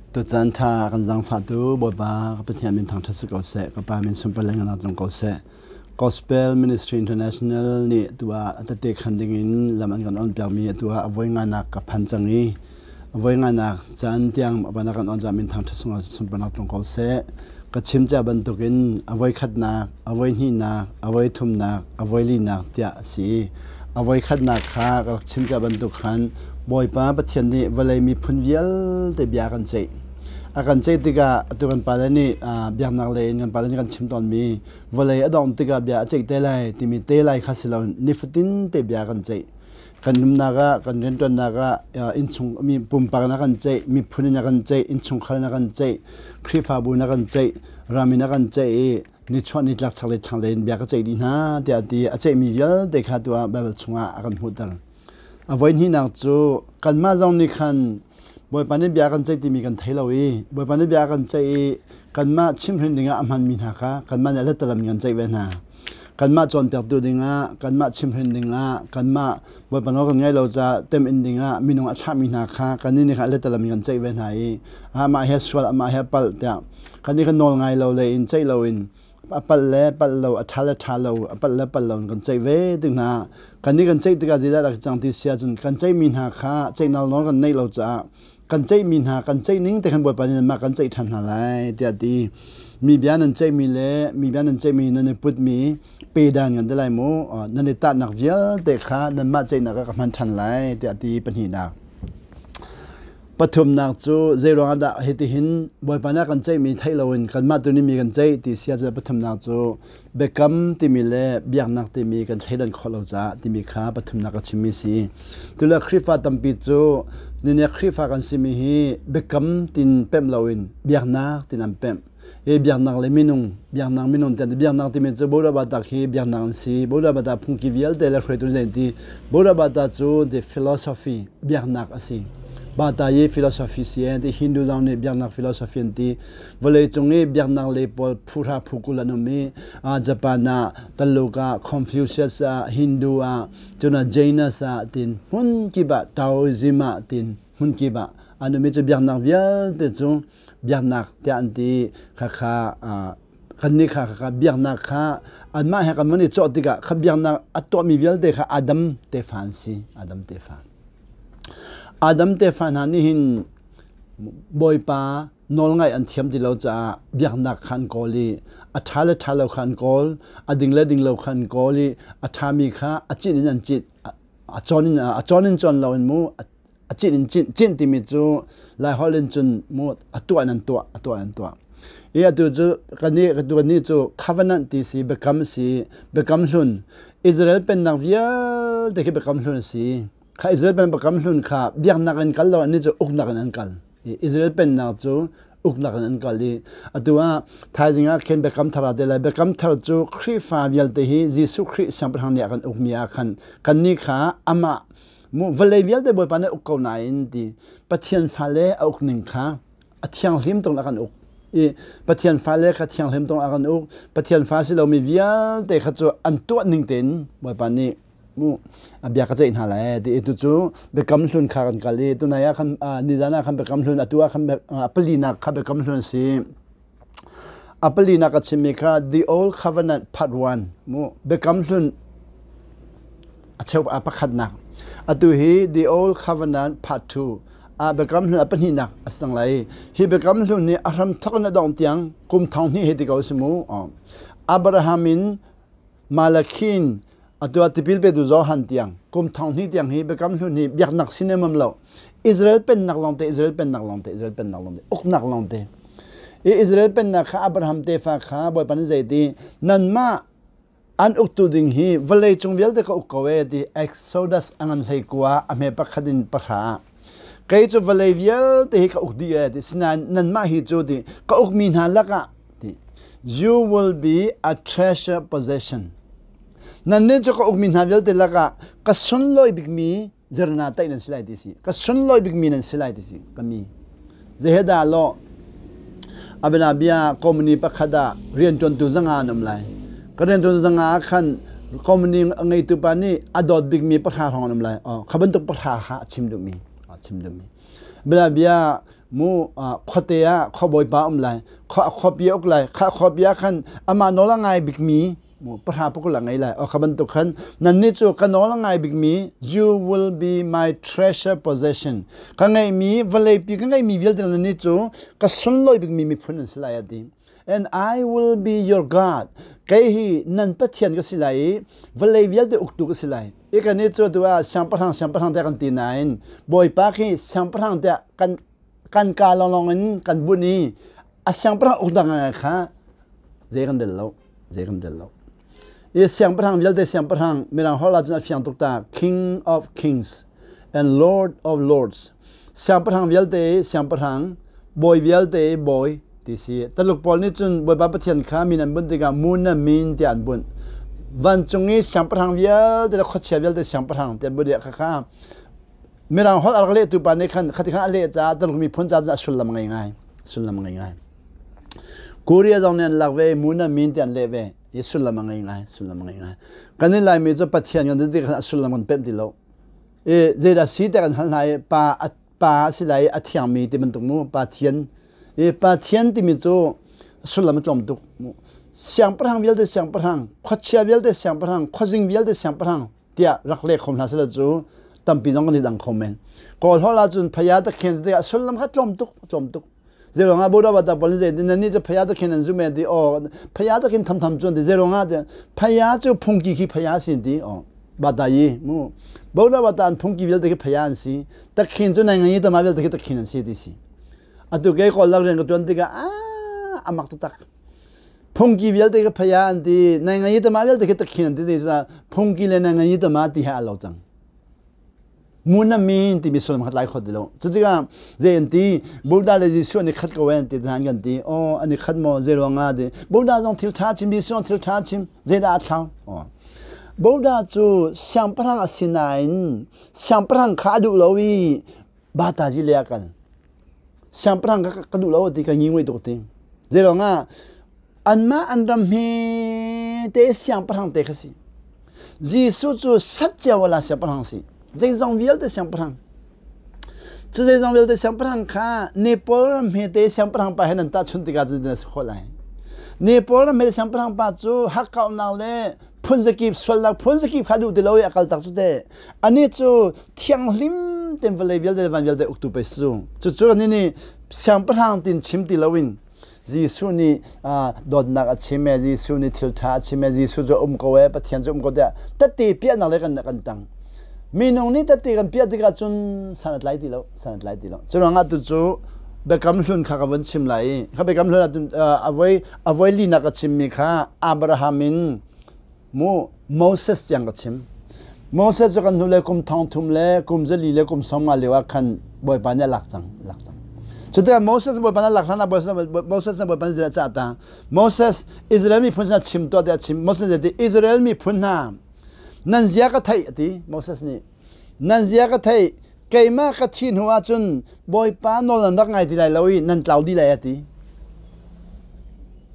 Tucaan ṭha kan zaangfahtu Bawipa ka Pathian min thangṭhat si ko seh, ka Pa min sunpar le ngan tlung ko seh. Gospel Ministry International nih tuah a tete khan dingin lam an kan on piakmi atu ah a voi nganak ka phan cang i a voi nganak caan tiang bana kan on min thangṭhat sunparnak tlung ko seh. Ka chim cia bantukin a voi khatnak, a voi hnihnak, a voi thumnak, a voi linak tiah a si. A voi khatnak kha ka rak chim cia bantuk khan Bawipa Pathian nih vawlei miphun vialte bia kan ceih. A kan ceih tikah atu kan pale nih biaknak lei in kan pale nih kan chim tawnmi vawlei a dongh tikah bia a ceih te lai timi te lai kha si lo nifatin te bia kan ceih. Kan nunnak ah, kan rianṭuannak ah, innchung mi pumpak in a kan ceih, miphun in a kan ceih, innchungkhar in a kan ceih, Khrihfabu in a kan ceih, ram in a kan ceih i nichuah nitlak chaklei thlanglei in bia ka ceih dih hna tiah a ti. A ceihmi vialte kha tu ah Baibal chungah a kan hmuhter. A voihnihnak cu kanmah zong nih khan Bawipa nih bia kan ceih timi kan thei lo i Bawipa nih bia kan ceih i kanmah chimhrin dingah a hmanmi hna kha kanmah nih a lettalam in kan ceih ve hna. Kanmah cawnpiaktu dingah, kanmah chimhrin dingah, kanmah Bawipa nawl kan ngaih lo caah temh-in dingah minung a thlahmi hna kha kannih nih khan a lettalam in kan ceih ve hna i amah he sual, amah he palh tiah kannih kan nawl ngai lo le in ceih loin a palh le palh lo, a ṭha le ṭha lo, a palh le palh lo in kan ceih ve tik hna. Kannih kan ceih tikah zeidah rak cang ti si ahcun kan ceihmi hna kha ceihnak nawl kan neih lo caah kan ceihmi hna kan ceih ning te khan Bawipa nih nanmah kan ceih ṭhan hna lai tiah a ti. Mi bia nan ceihmi le mi bia nan ceihmi nan i putmi pedan kan ti lai mu nan i tahnak vialte kha nanmah ceihnak ah ka hman ṭhan lai tiah a ti pahnihnak. Pathumnak cu zeiruang ah dah hitihin Bawipa nih a kan ceihmi theih loin kanmah tu nih mi kan ceih ti si ahcun pathumnak cu biakam timi le biaknak timi kan thleidan khawh lo caah timi kha pathumnak ka chimmi si. Tule Khrihfa tampi cu nine Khrihfa kan simi hi biakam tin pemh loin biaknak tin an pemh. Hi biaknak le minung, biaknak minung tian biaknak timi cu Buddha Bata khi biaknak an si. Buddha Bata phungki vialte le hruaitu zei ti Buddha Bata cu the philosophy biaknak a si. Bata i philosophy si ti Hindu zong nih biaknak philosophy an ti. Vawlei cung i biaknak lei pawl phuhra phukul an um i Japan ah, Taluk ah, Confucius ah, Hindu ah, cun Jainus ah tin hmun kip ah Taoism ah tin hmun kip ah an um i cu biaknak vialte cu biaknak tiah an ti khakha kannih kha khakha biaknak kha anmah he kan van i cawh tikah kha biaknak a tuahmi vialte kha Adam tefa an si Adam tefa Adam tefa hna nih hin Bawipa nawlngaih an thiam ti lo caah biaknak kha an kawl i a ṭha le ṭha lo kha an kawl a ding le ding lo kha an kawl i a ṭhami kha a cin in an cit a cawn in a cawn in cawn lo in mu a cin in cin cin timi cu Laiholh in cun mu a tuah in an tuah a tuah in an tuah i atu cu kannih kannih cu covenant ti si biakam si biakam hlun Israel pennak vialte khi biakam hlun a si kha Israel pen biakam hlun kha biaknak in kal lo annih cu uknak in an kal Israel pennak cu uknak in an kal i atu ah thaizing ah khin biakam thar ah te lai biakam thar cu Khrihfa vialte hi Jesuh Khrih siangpahrang nih a kan ukmi ah khan kannih kha amah Vawlei vialte Bawipa nih a uk ko nain ti Pathian fale a uk ning kha a thianghlim tuk in a kan uk i Pathian fale kha thianghlim tuk in a kan uk. Pathian fa si lomi vialte kha cu an tuah ning tein Bawipa nih mu a bia ka ceih hna lai ti tu cu biakam hlun kha kan kal i tunai ah khan nizan ah khan biakam hlun atu ah khan palinak kha biakam hlun si. A palinak a chimmi kha The Old Covenant Part 1 mu biakam hlun a cheu a pakhatnak atu hi the old covenant part 2 a biakam hlun a pahnihnak a si cang lai hi biakam hlun nih a hram thok in a dong tiang kum thong hnih he ti ko si mu Abraham in Malakhin atu ah tipil petu Johan tiang kum thong hnih tiang hi biakam hlun hi biaknak sin em lo Israel pennak lawngte Israel pennak lawngte Israel pennak lawngte uknak lawngte i Israel pennak kha Abraham tefa kha Bawipa nih zei nanmah An uktu ding hi vawlei cung vialte ka uk ko ee ti Exodus a ngan 19 a hme pakhat in pahra. Kei cu vawlei vialte hi ka uk dih ee ti sinain nanmah hi cu ti ka ukmi hna lakah ti you will be a treasure possession. Nannih cu ka ukmi hna vialte lakah ka sunlawi bikmi zirna taih nan si lai ti si ka sunlawi bikmi nan si lai ti si ka mi zeheda law abana bia company pakhat ah rianṭuantu zanga an um lai ka rianṭuantu zanga ah khan company ngeitu pa nih a dawt bikmi pahra hrawng an um lai kha bantuk pahra kha a chim duhmi a chim duhmi bia bia Mu khuate ah khuabawi pa um lai, khuapi uk lai, kha khuapi ah khan amah nawl a ngai bikmi mu pahra pakul a ngei lai. O kha bantuk khan nannih cu ka nawl a ngai bikmi, you will be my treasure possession. Ka ngeihmi vawleipi ka ngeihmi vialte nannih cu ka sunlawi bikmi miphun an si lai a ti. And I will be your God. Kei hi nan Pathian ka si lai i vawlei vialte uktu ka si lai. I kan i cu tu ah siangpahrang siangpahrang tiah kan ti nain Bawipa khi siangpahrang tiah kan kan ka lawnglawng in kan bunh i a siangpahrang uk dang ngai kha zei kan rel lo, zei kan rel lo. I siangpahrang vialte siangpahrang mirang holh ahcun a fiang tuk ta, King of Kings and Lord of Lords. Siangpahrang vialte siangpahrang, bawi vialte bawi ti si. Taluk pawl nih cun Bawipa Pathian kha min an bunh tikah Mun na min tiah an bunh. Vancung i siangpahrang vialte le khuachia vialte siangpahrang tiah an bunh i khakha Mirang holh a rak lehtu pa nih khan khati khan a leh caah Taluk miphun caah cun a sullam ngei ngai. Sullam ngei ngai. Korea zong nih an lak ve, Mun na min tiah an leh ve. I sullam a ngei ngai, sullam a ngei ngai. Kan in Laimi cu Pathian kan ti khan a sullam kan pemh ti lo. I zeidah si te kan hal hna i pa a pa a si lai i a thiangmi ti bantuk mu Pathian. I Pathian timi cu sullam a tlawm tuk mu. Siangpahrang vialte siangpahrang, khuachia vialte siangpahrang, khuazing vialte siangpahrang tiah rak leh kho hna sila cu tampi zong kan i dang kho men. Kawl holh ahcun phaya ta khen ti ah sullam kha tlawm tuk, tlawm tuk. Zeirong ah Buddha bata pol zei nan ni cu phaya ta khen an zum ti o phaya ta khen tham tham chuan ti zeirong ah phaya cu phungki khi phaya sin ti o bata yi mu Buddha bata an phungki vialte khi phaya an si ta khen cu nai ngai ta ma vialte khi ta khen an si ti si atu ke kawl lak rian ka tuan tikah a amak taktak phungki vialte khi phaya an ti nai ngai ta ma vialte khi ta khen an ti ti phungki le nai ngai ta ma ti ha lo cang Mun na min timi sullam kha tlai kho ti lo. Cutikah zei an ti? Buddha le Jesuh an i khat ko an ti an kan ti. Oh, an i khat maw? Zei ruang ah ti? Buddha zong thil ṭha chim, Jesuh zong thil ṭha chim. Zeidah a thlau? Oh. Buddha cu siangpahrang a si nain siangpahrang kha a duh lo i Bataji le a kal. Siangpahrang ka, ka duh lo ti ka ngi tuk ti. Zei ruang ah anmah an ram hme te siangpahrang te kha si. Jesuh cu sat cio wala siangpahrang si. Zeizong vialte siangpahrang. Cu zeizong vialte siangpahrang kha Nepal ram hme te siangpahrang pa he nan tahchunh tikah cun na si khawh lai. Nepal ram hme siangpahrang pa cu hakkauhnak le phunzakip sualnak phunzakip kha duh ti lo i a kal tak cu te. Anih cu thianghlim ten vawlei vialte le van vialte uktu pei si cu. Cucu anih nih siangpahrang tin chim ti loin Jesuh nih dawtnak a chim e, Jesuh nih thil ṭha a chim e, Jesuh cu um ko e, Pathian cu um ko tiah tette piahnak le kan kan tang. Minung nih tette kan piah tikah cun san a tlai ti lo, san a tlai ti lo. Cu ruangah tu cu Biakam Hlun kha ka vun chim lai i, kha Biakam Hlun ahcun a voi linak ka chimmi kha Abraham in mu Moses tiang ka chim. Moses cu kan hnulei kum thong thum le kum zali le kum 50 lio ah khan Bawipa nih a lak cang, lak cang. Cutikah Moses Bawipa nih a lak hlan ah Moses nih Bawipa nih a cah ta. Moses Israel miphun sinah chim tuah tiah a chim. Moses nih Israel miphun hna nan zia ka theih a ti Moses nih. Nan zia ka theih keimah ka thih hnu ahcun Bawipa nawl nan rak ngai ti lai lo i nan tlau dih lai a ti.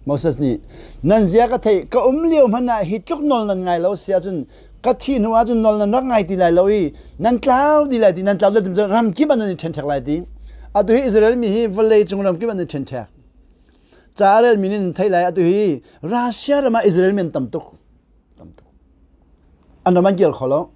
Moses nih nan zia ka theih ka um lio hmanh ah hi tluk nawl nan ngai lo si ahcun ka thih hnu ahcun nawl nan rak ngai ti lai lo i nan tlau dih lai ti, nan tlau dih lai ram kip ah nan i ṭhenṭhek lai ti. Atu hi Israel mi hi vawlei cung ram kip ah nan i ṭhenṭhek. Ca a relmi nih nan theih lai, atu hi Russia ram ah Israel mi an tam tuk. Tam tuk. An ram an kir kho lo.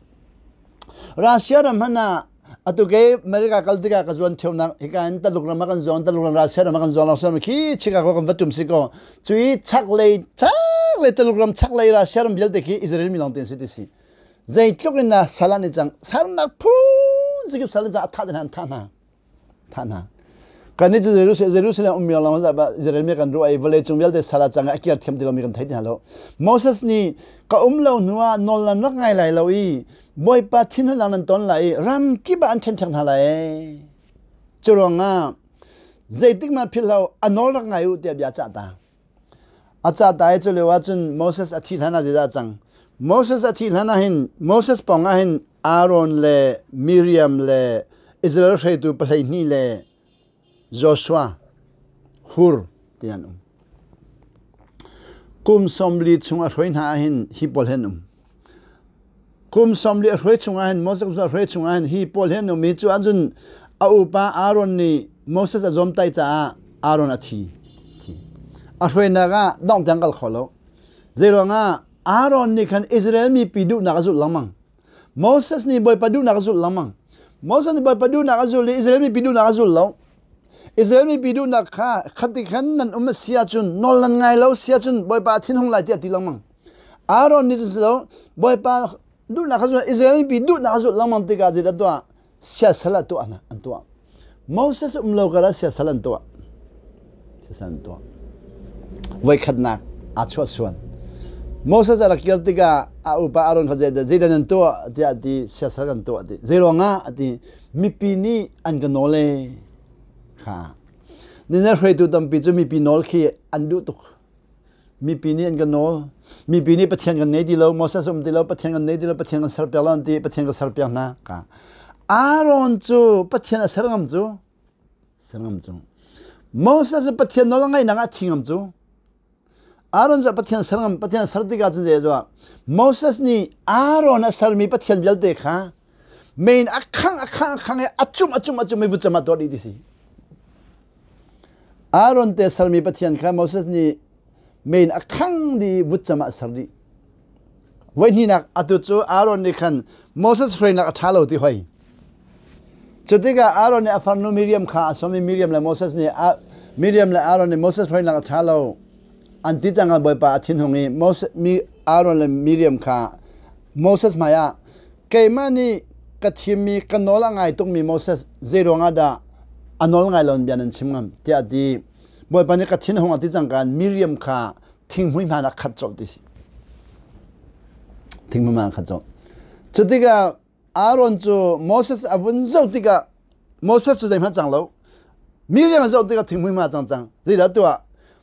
Russia ram hmanh ah atu ke America kal tikah ka zuan theunak hika in Taluk ram ah kan zuang, Taluk ram Russia ram ah kan zuang, Russia ram khi Chicago kan va tum si ko cui chaklei chaklei Taluk ram chaklei Russia ram vialte khi Israel mi lawng te si ti si zeitluk in na sal an i cang sarnak phun zikip sal an cang a thah hna an thah hna thah hna. Kan nih cu Jerusalem ummi lawng Israel mi kan ruah i vawlei cung vialte sal ah cang i a kir thiam ti lomi kan thei ti hna lo. Moses nih ka um lo hnu ah nawl nan rak ngai lai lo i Bawipa thinhunnak nan ton lai i ram kip ah an ṭhenṭhek hna lai. Cu ruangah zeitik mah philh lo a nawl rak ngai u tiah bia cah ta. A cah ta i cu lio ah cun Moses a thih hlan ah zeidah a cang? Moses a thih hlan ah hin Moses pawng ah hin Aaron le Miriam le Israel hruaitu 12 le Joshua, Hur ti an um. Kum 40 chung a hruai hna ah hin hi pawl hi an um. Kum 40 a hruai chung ah hin Moses a hruai chung ah hin hi pawl hi an um i cu ahcun A upa Aaron nih Moses a zawmtaih caah Aaron a thi. A hruainak ah dongh tiang kal kho lo. Zeiruangah Aaron nih khan Israel mipi duhnak a zulh lengmang. Moses nih Bawipa duhnak a zulh lengmang. Moses nih Bawipa duhnak a zul i Israel mipi duhnak a zul lo. Israel mipi duhnak kha khati khan nan um a si ahcun nawl nan ngai lo si ahcun Bawipa a thinhung lai tiah a ti lengmang. Aaron nih cun si lo Bawipa duhnak a zul Israel mipi duhnak a zulh lengmang tikah zeidah tuah siasal a tuah hna an tuah. Moses um lo kar ah siasal an tuah. Siasal an tuah. Voikhatnak aa chuah sual. Moses a rak kir tikah a upa Aaron kha zeidah zeidah nan tuah tiah a ti siasal kan tuah ti. Zeiruangah a ti mipi nih an ka nawl e kha. Nina hruaitu tampi cu mipi nawl khi an duh tuk. Mipi nih an kan nawl. Mipi nih Pathian kan ngei ti lo, Moses um ti lo, Pathian kan nei ti lo, Pathian kan serpiak lo an ti, Pathian ka serpiak hna. Ka. Aaron cu Pathian a ser ngam cu. Ser ngam cu. Moses cu Pathian nawl a ngaihnak ah thi ngam cu. Aaron cu Pathian ser ngam, Pathian ser tikah cun zei tuah. Moses nih Aaron a sermi Pathian vialte kha mein a khang a khang a khang i a cum a cum a cum i vutcam ah tuah dih ti si. Aaron te sermi Pathian kha Moses nih mein a khang dih i vutcam ah a ser dih. Voihnihnak atu cu Aaron nih khan Moses hruainak a ṭha lo ti hoi. Cu tikah Aaron nih a farnu Miriam kha a sawm i Miriam le Moses nih Miriam le Aaron nih Moses hruainak a ṭha lo an ti cang ah Bawipa a thinhung i Moses, Aaron le Miriam kha Moses hmaiah keimah nih ka thimmi ka nawl a ngai tukmi Moses zeiruang ah dah a nawl ngai lo bia nan chim ngam tiah a ti. Bawipa nih ka thinhung a ti cang kan Miriam kha thinghmui hmaan ah khat colh ti si. Thinghmui hmaan khat colh. Cu tikah Aaron cu Moses a vun zoh tikah Moses cu zeihmanh cang lo. Miriam a zoh tikah thinghmui ma cang cang. Zeidah tuah?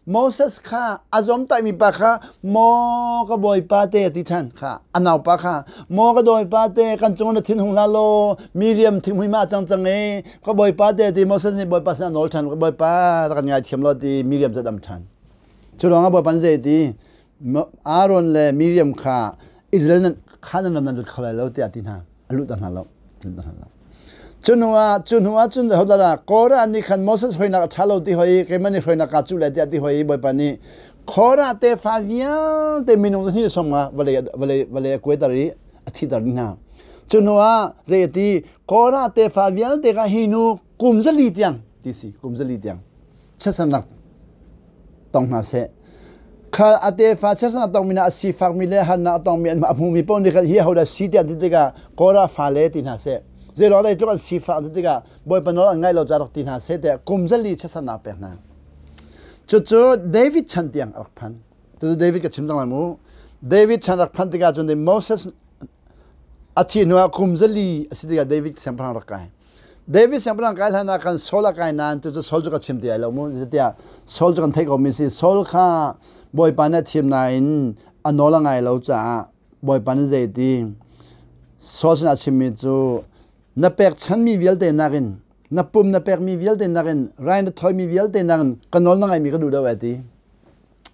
Moses kha a zawmtaihmi pa kha maw ka bawipa te a ti ṭhan kha a naupa kha maw ka bawipa te kan cung na thin hung hlah law Miriam thinghmui ma cang cang e ka bawipa te ti Moses nih bawipa sin a nawl ṭhan ka bawipa rak kan ngaithiam law ti Miriam cu a dam ṭhan. Cu ruangah bawipa nih zei ti Aaron le Miriam kha Israel nan kha nan ram nan lut kho lai lo tiah a ti hna. A lut hna lo. Cu hnu ah cu hnu ah cun hodah Korah nih khan Moses hruainak a ṭha lo ti hoi keimah nih hruainak kaa cuh lai tiah ti hoi Bawipa nih Korah tefa vialte minung cu hnih som nga vawlei vawlei vawlei a kuaiter i a thiter dih hna. Cu hnu ah zei a ti Korah tefa vialte kha hi nu kum zali tiang ti si kum zali tiang chiatsernak tong hna seh. Khal a tefa chiatsernak tongmi hna a sifakmi le harnak a tongmi an a hmumi paoh nih khan hi ahodah si tiah ti tikah Korah fale ti hna seh. Zeiruang dah tluk an sifak ti tikah Bawipa nawl an ngaih lo caah rak ti hna seh tiah kum zali chiatsernak pek hna. Cucu David chan tiang a rak phan. Cucu David ka chim cang lai mu. David chan rak phan tikah cun Moses a thih hnuah kum zali a si tikah David siangpahrang rak kai. David siangpahrang kai hlan ah khan Saul a kai nain tucu Saul cu ka chim ti ai lo mu tiah Saul cu kan theih ko mi si Saul kha Bawipa nih a thim nain a nawl a ngai lo caah Bawipa nih zei ti Saul sinah a chimmi cu na pekchanmi vialte nakin na pum na pekmi vialte nakin rai na thawimi vialte nakin ka nawl na ngaimi ka duh deuh ai ti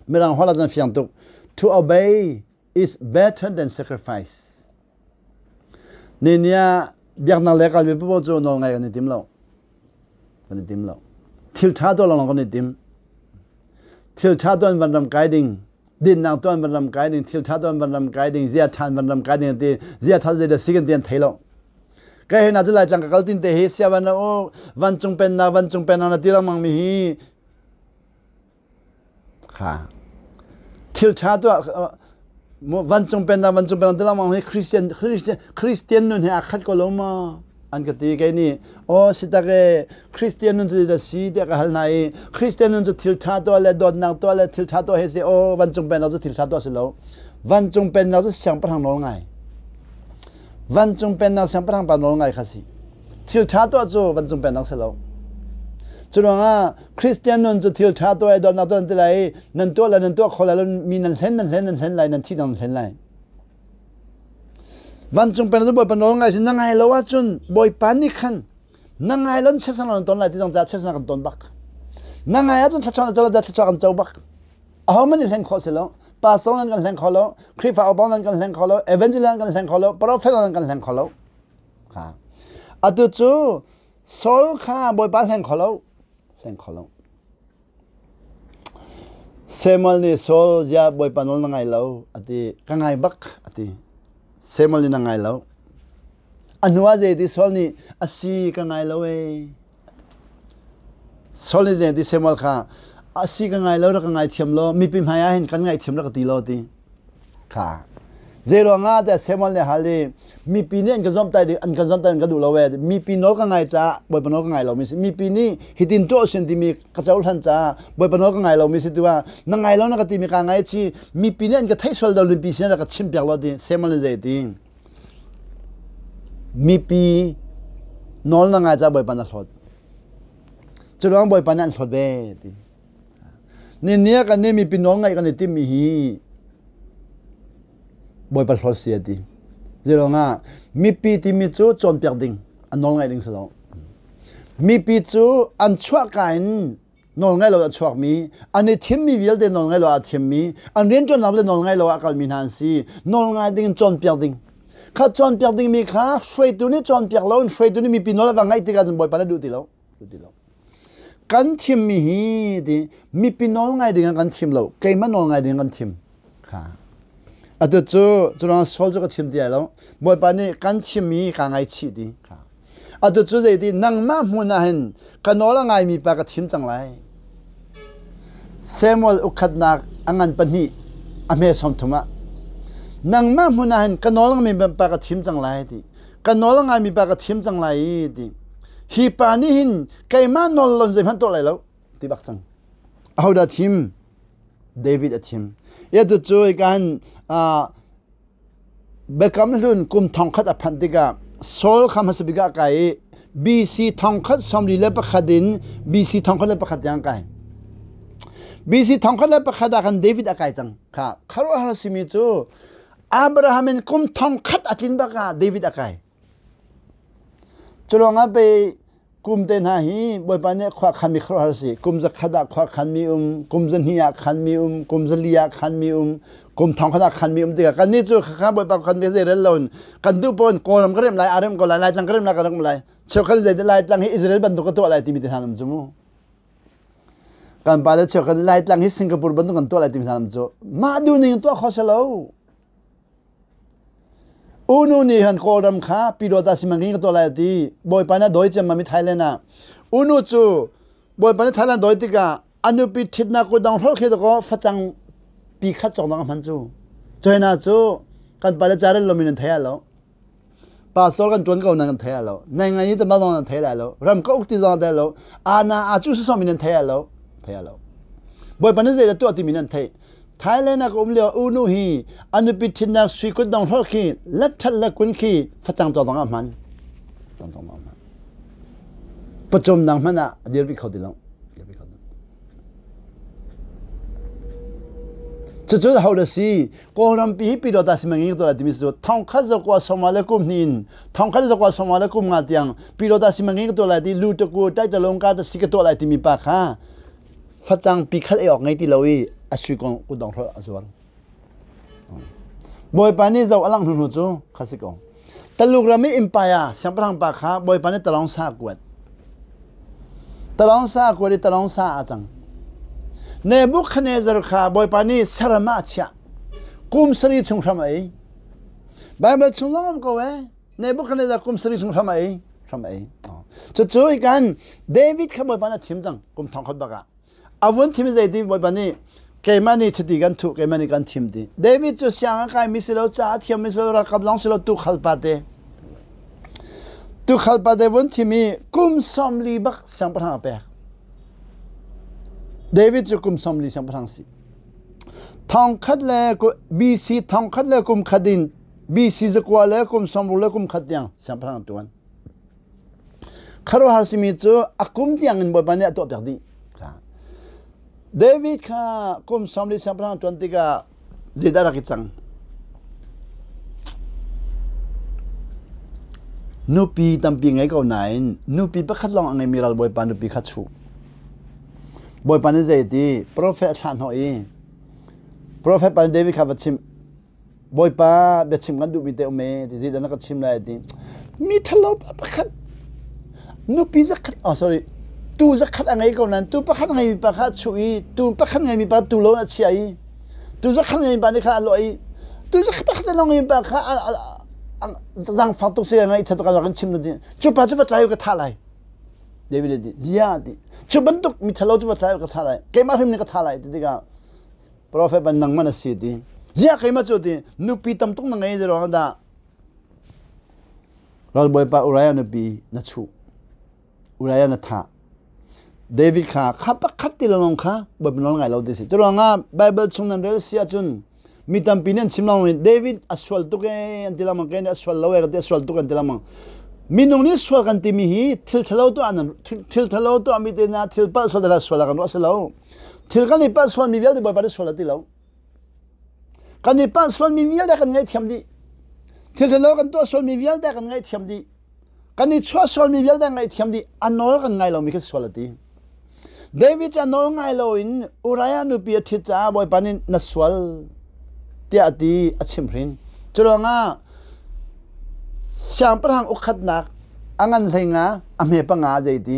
mirang holh ah cun fiang tuk to obey is better than sacrifice Ninia biaknak le kalmi paoh cu nawl ngai kan i tim lo. Kan i tim lo. Thil ṭha tuah lawnglawng kan i tim. Thil ṭha tuan van ram kai ding, dinnak tuan van ram kai ding, thil ṭha tuan van ram kai ding, zia ṭhan van ram kai ding ti, zia ṭha zei dah si kan ti an thei lo. Kai he na cu Laitlang ka kal tin te hi sia van o vancung pennak vancung pennak na ti lengmang mi hi Kha thil ṭha tuah vancung pennak vancung pennak ti lengmang hi Christian Christian Christian nun he aa khat ko lo maw? An ka ti kei nih aw si tak e Christian nun cu da si tiah ka hal hna i Christian nun cu thil ṭha tuah le dawtnak tuah le thil ṭha tuah he si aw vancung pennak cu thil ṭha tuah si lo vancung pennak cu siangpahrang nawl ngai vancung pennak siangpahrang pa nawl ngai kha si thil ṭha tuah cu vancung pennak si lo. Cu ruangah Christian nun cu thil ṭha tuah i dawtnak tuah nan ti lai i nan tuah le nan tuah kho lai lo mi nan hlen nan hlen nan hlen lai nan thih nan hlen lai. Vancung pennak cu Bawipa nawl ngai si na ngai lo ahcun Bawipa nih khan na ngai lo chiatsan kan ton lai ti zong caah chiatsan kan ton bak. Na ngai ahcun thluachuah na co lai thluachuah kan co bak. Ahohmanh nih hlen khawh si lo. Pastor nan kan hleng kho lo, Khrihfa upa nan kan hleng kho lo, evangelist nan kan hleng kho lo, prophet nan kan hleng kho lo. Atu cu Saul kha Bawipa hleng kho lo, hleng kho lo. Samuel nih Saul ziah Bawipa nawl na ngai lo a ti. Ka ngai bak a ti. Samuel nih na ngai lo. A hnu ah zei ti Saul nih a si ka ngai lo ee. Saul nih zei ti Samuel kha a si ka ngai lo rak ka ngaithiam law mipi hmai ah hin kan ngaihthiam rak ka ti law ti. Kha. Zei ruangah tiah Samuel nih hal i mipi nih an ka zuamtai ding an kan zuamtai ding ka duh lo ee. Mipi nawl ka ngai caah Bawipa nawl ka ngai lomi si. Mipi nih hitin tuah sin timi ka cohlan caah Bawipa nawl ka ngai lomi si tu ah na ngai lo na ka timi kaa ngai chi mipi nih an ka theih sual lo mipi sin rak ka chim piak law ti Samuel nih zei ti. Mipi nawl na ngai caah Bawipa na hlawt. Cu ruang Bawipa nih an hlawt ve ti. Ni ah kan nih mipi nawl ngaih kan i timmi hi Bawipa hlawt si a ti. Zeiruangah mipi timi cu cawnpiak ding, a nawl ngaih ding si lo. Mipi cu an chuahka in nawl ngaih lo a chuakmi, an i thimmi vialte nawl ngaih lo a thimmi, an rianṭuannak le nawl ngaih lo a kalmi hna an si. Nawl ngai ding in cawnpiak ding. Kha cawnpiak dingmi kha hruaitu nih cawnpiak lo in hruaitu nih mipi nawl a va ngaih tikah cun Bawipa nih duh ti lo. Duh ti lo. Kan thimmi hi ti mipi nawl ngai ding ah kan thim lo. Keimah nawl ngai ding kan thim. Kha. Atu cu curuang Saul cu ka chim ti ai lo. Bawipa nih kan thimmi kaa ngaichih ti. Kha. Atu cu zeiti nangmah hmun ah hin ka nawl a ngaimi pa ka thim cang lai. Samuel ukhatnak a ngan pahnih a hme 30 ah nangmah hmun ah hin ka nawl a ngaimi pa ka thim cang lai ti. Ka nawl a ngaimi pa ka thim cang lai ti. Hi pa nih hin keimah nawl lon zeihmanh tuah lai lo ti bak cang. Ahodah thim? David a thim. Atu cu kan Biakam Hlun kum thongkhat a phanh tikah Saul kha hmasa bik ah kai i BC 1041 in BC 1001 tiang kai. BC 1001 ah khan David a kai cang. Kha khuaruahhar simi cu Abraham in kum thongkhat a tlin bak ah David a kai. Cu ruangah pei kum te hna hi Bawipa nih khua khanmi khuaruahhar si. Kum zakhat ah khua khanmi um, kum zahnih ah khanmi um, kum zali ah khanmi um, kum thongkhat ah khanmi um tikah kannih cu khakha Bawipa khanmi zei rel loin kan duh pawn Kawlram ka rem lai, aa rem ko lai, Laitlang ka rem lai, ka rem lai. Cheukhat zei Laitlang hi Israel bantuk ka tuah lai timi te hna um cu mu. Kan pa le cheukhat Laitlang hi Singapore bantuk kan tuah lai timi hna um cu. Mah duh ning tuah kho si lo. Unu nih han Kawlram kha Pyidawta simanking ka tuah lai a ti. Bawipa nih a dawi ciammam i Thailand ah. Unu cu Bawipa nih Thailand dawi tikah a nupi ṭhitnak kutdong hrolh khi dakaw facang pi khat cawk dang a hman cu. China cu kan pale carel lomi nan thei lo. Pastor kan ṭuan ko nan kan thei lo. Nai ngai ni tama zong nan thei lai lo. Ram ka uk ti zong thei lo. Ana a cu somi nan thei lo. Thei lo. Bawipa nih zeidah tuah timi nan theih. Thailand ah ka um lio unu hi a nupi ṭhitnak sui kutdong hlorh khi latṭhat le kun khi facang cawk dong ah hman. Cawk dong ah hman. Pawcawmnak hmanh ah a dirpi kho ti lo. Cucu ho da si Kawlrampi hi Pyidawta simangi ka tuah timi cu thongkhat zakua sawma le kum hnih in thongkhat zakua sawma le kum nga tiang Pyidawta simangi ka tuah lai ti lu taku taitalung ka ta si ka tuah lai timi pa kha facang pi khat ei awk ngei ti lo i a sui kong kutdong hrolh a zuar. Bawipa nih zo a lang hnu cu kha si ko. Taluk ram i empire siangpahrang pa kha Bawipa nih talong sa a kuat. Talong sa a kuat i talong sa a cang. Nebuchadnezzar kha Bawipa nih saram ah a chiah. Kum sarih chung hram a ei. Bible chung zong um ko eh. Nebuchadnezzar kum sarih chung hram a ei. Hram a ei. Cucu kan David kha Bawipa nih a thim cang kum thong khat bak ah. A vun thim zeiti Bawipa nih keimah nih chiti kan thuh keimah nih kan thim ti. David cu siang a kaimi si lo ca a thiammi si lo ralkap zong si lo tuukhal pa te. Tuukhal pa te vun thim i kum 40 bak siangpahrang a pek. David cu kum 40 siangpahrang si. Thongkhat le BC thongkhat le kum khat in BC zakua le kum 60 le kum khat tiang siangpahrang tuan. Khuaruahhar simi cu a kum tiang in Bawipa nih a tuahpiak dih. David kha kum 40 siangpahrang ṭuan tikah zeidah rak i cang? Nupi tampi ngei ko nain nupi pakhat lawng a ngeimi ral Bawipa nupi kha chuh. Bawipa nih zei ti profet a thlah hnawh i profet pa nih David kha va chimh Bawipa biachim kan duhmi te um e ti zeidah na ka chim lai ti mi ṭhalo pa pakhat Nupi zakhat, oh sorry, tu zakhat a ngei ko nain tu pakhat ngeimi pa kha a chuh i tu pakhat ngeimi pa tu lo a chia i tu zakhat ngeimi pa nih kha a lawh i tu zakhat pakhat a ngeimi pa kha zangfak tuk si ngaihchiat tuk a rak in chim cu pa cu va tlai ka thah lai. David nih zia ti cu bantuk mi ṭhalo cu va tlai ka thah lai keimah hrim nih ka thah lai ti tikah Prophet ban nangman a si ti zia keimah cu ti nupi tam tuk na ngei ruang dah ralbawipa Uriah nupi na chuh Uriah na thah David kha kha pakhat ti lawng kha Bawipa nawl ngai lo ti si cu ruangah Bible chung nan rel si ahcun mi tampi nih an chim lengmang David a sual tuk ee an ti lengmang kei nih a sual lo ee ka ti a sual tuk an ti lengmang minung nih sual kan timi hi thil thalo tuah nan thil thalo tuah mi te na thil palh sual te sual kan ruah si lo thil kan i palh sual mi vialte Bawipa nih sual a ti lo kan i palh sual mi vialte kan ngaihthiam dih thil thalo kan tuah sual mi vialte kan ngaihthiam dih Kan i chuah sualmi vialte ngaihthiam dih a nawl kan ngai lomi kha sual a ti. David cu a nawl ngai loin Uriah nupi a ṭhit caah Bawipa nih na sual tiah a ti a chimhhrin. Cu ruangah siangpahrang ukhatnak a ngan hlei nga a hme panga zei ti.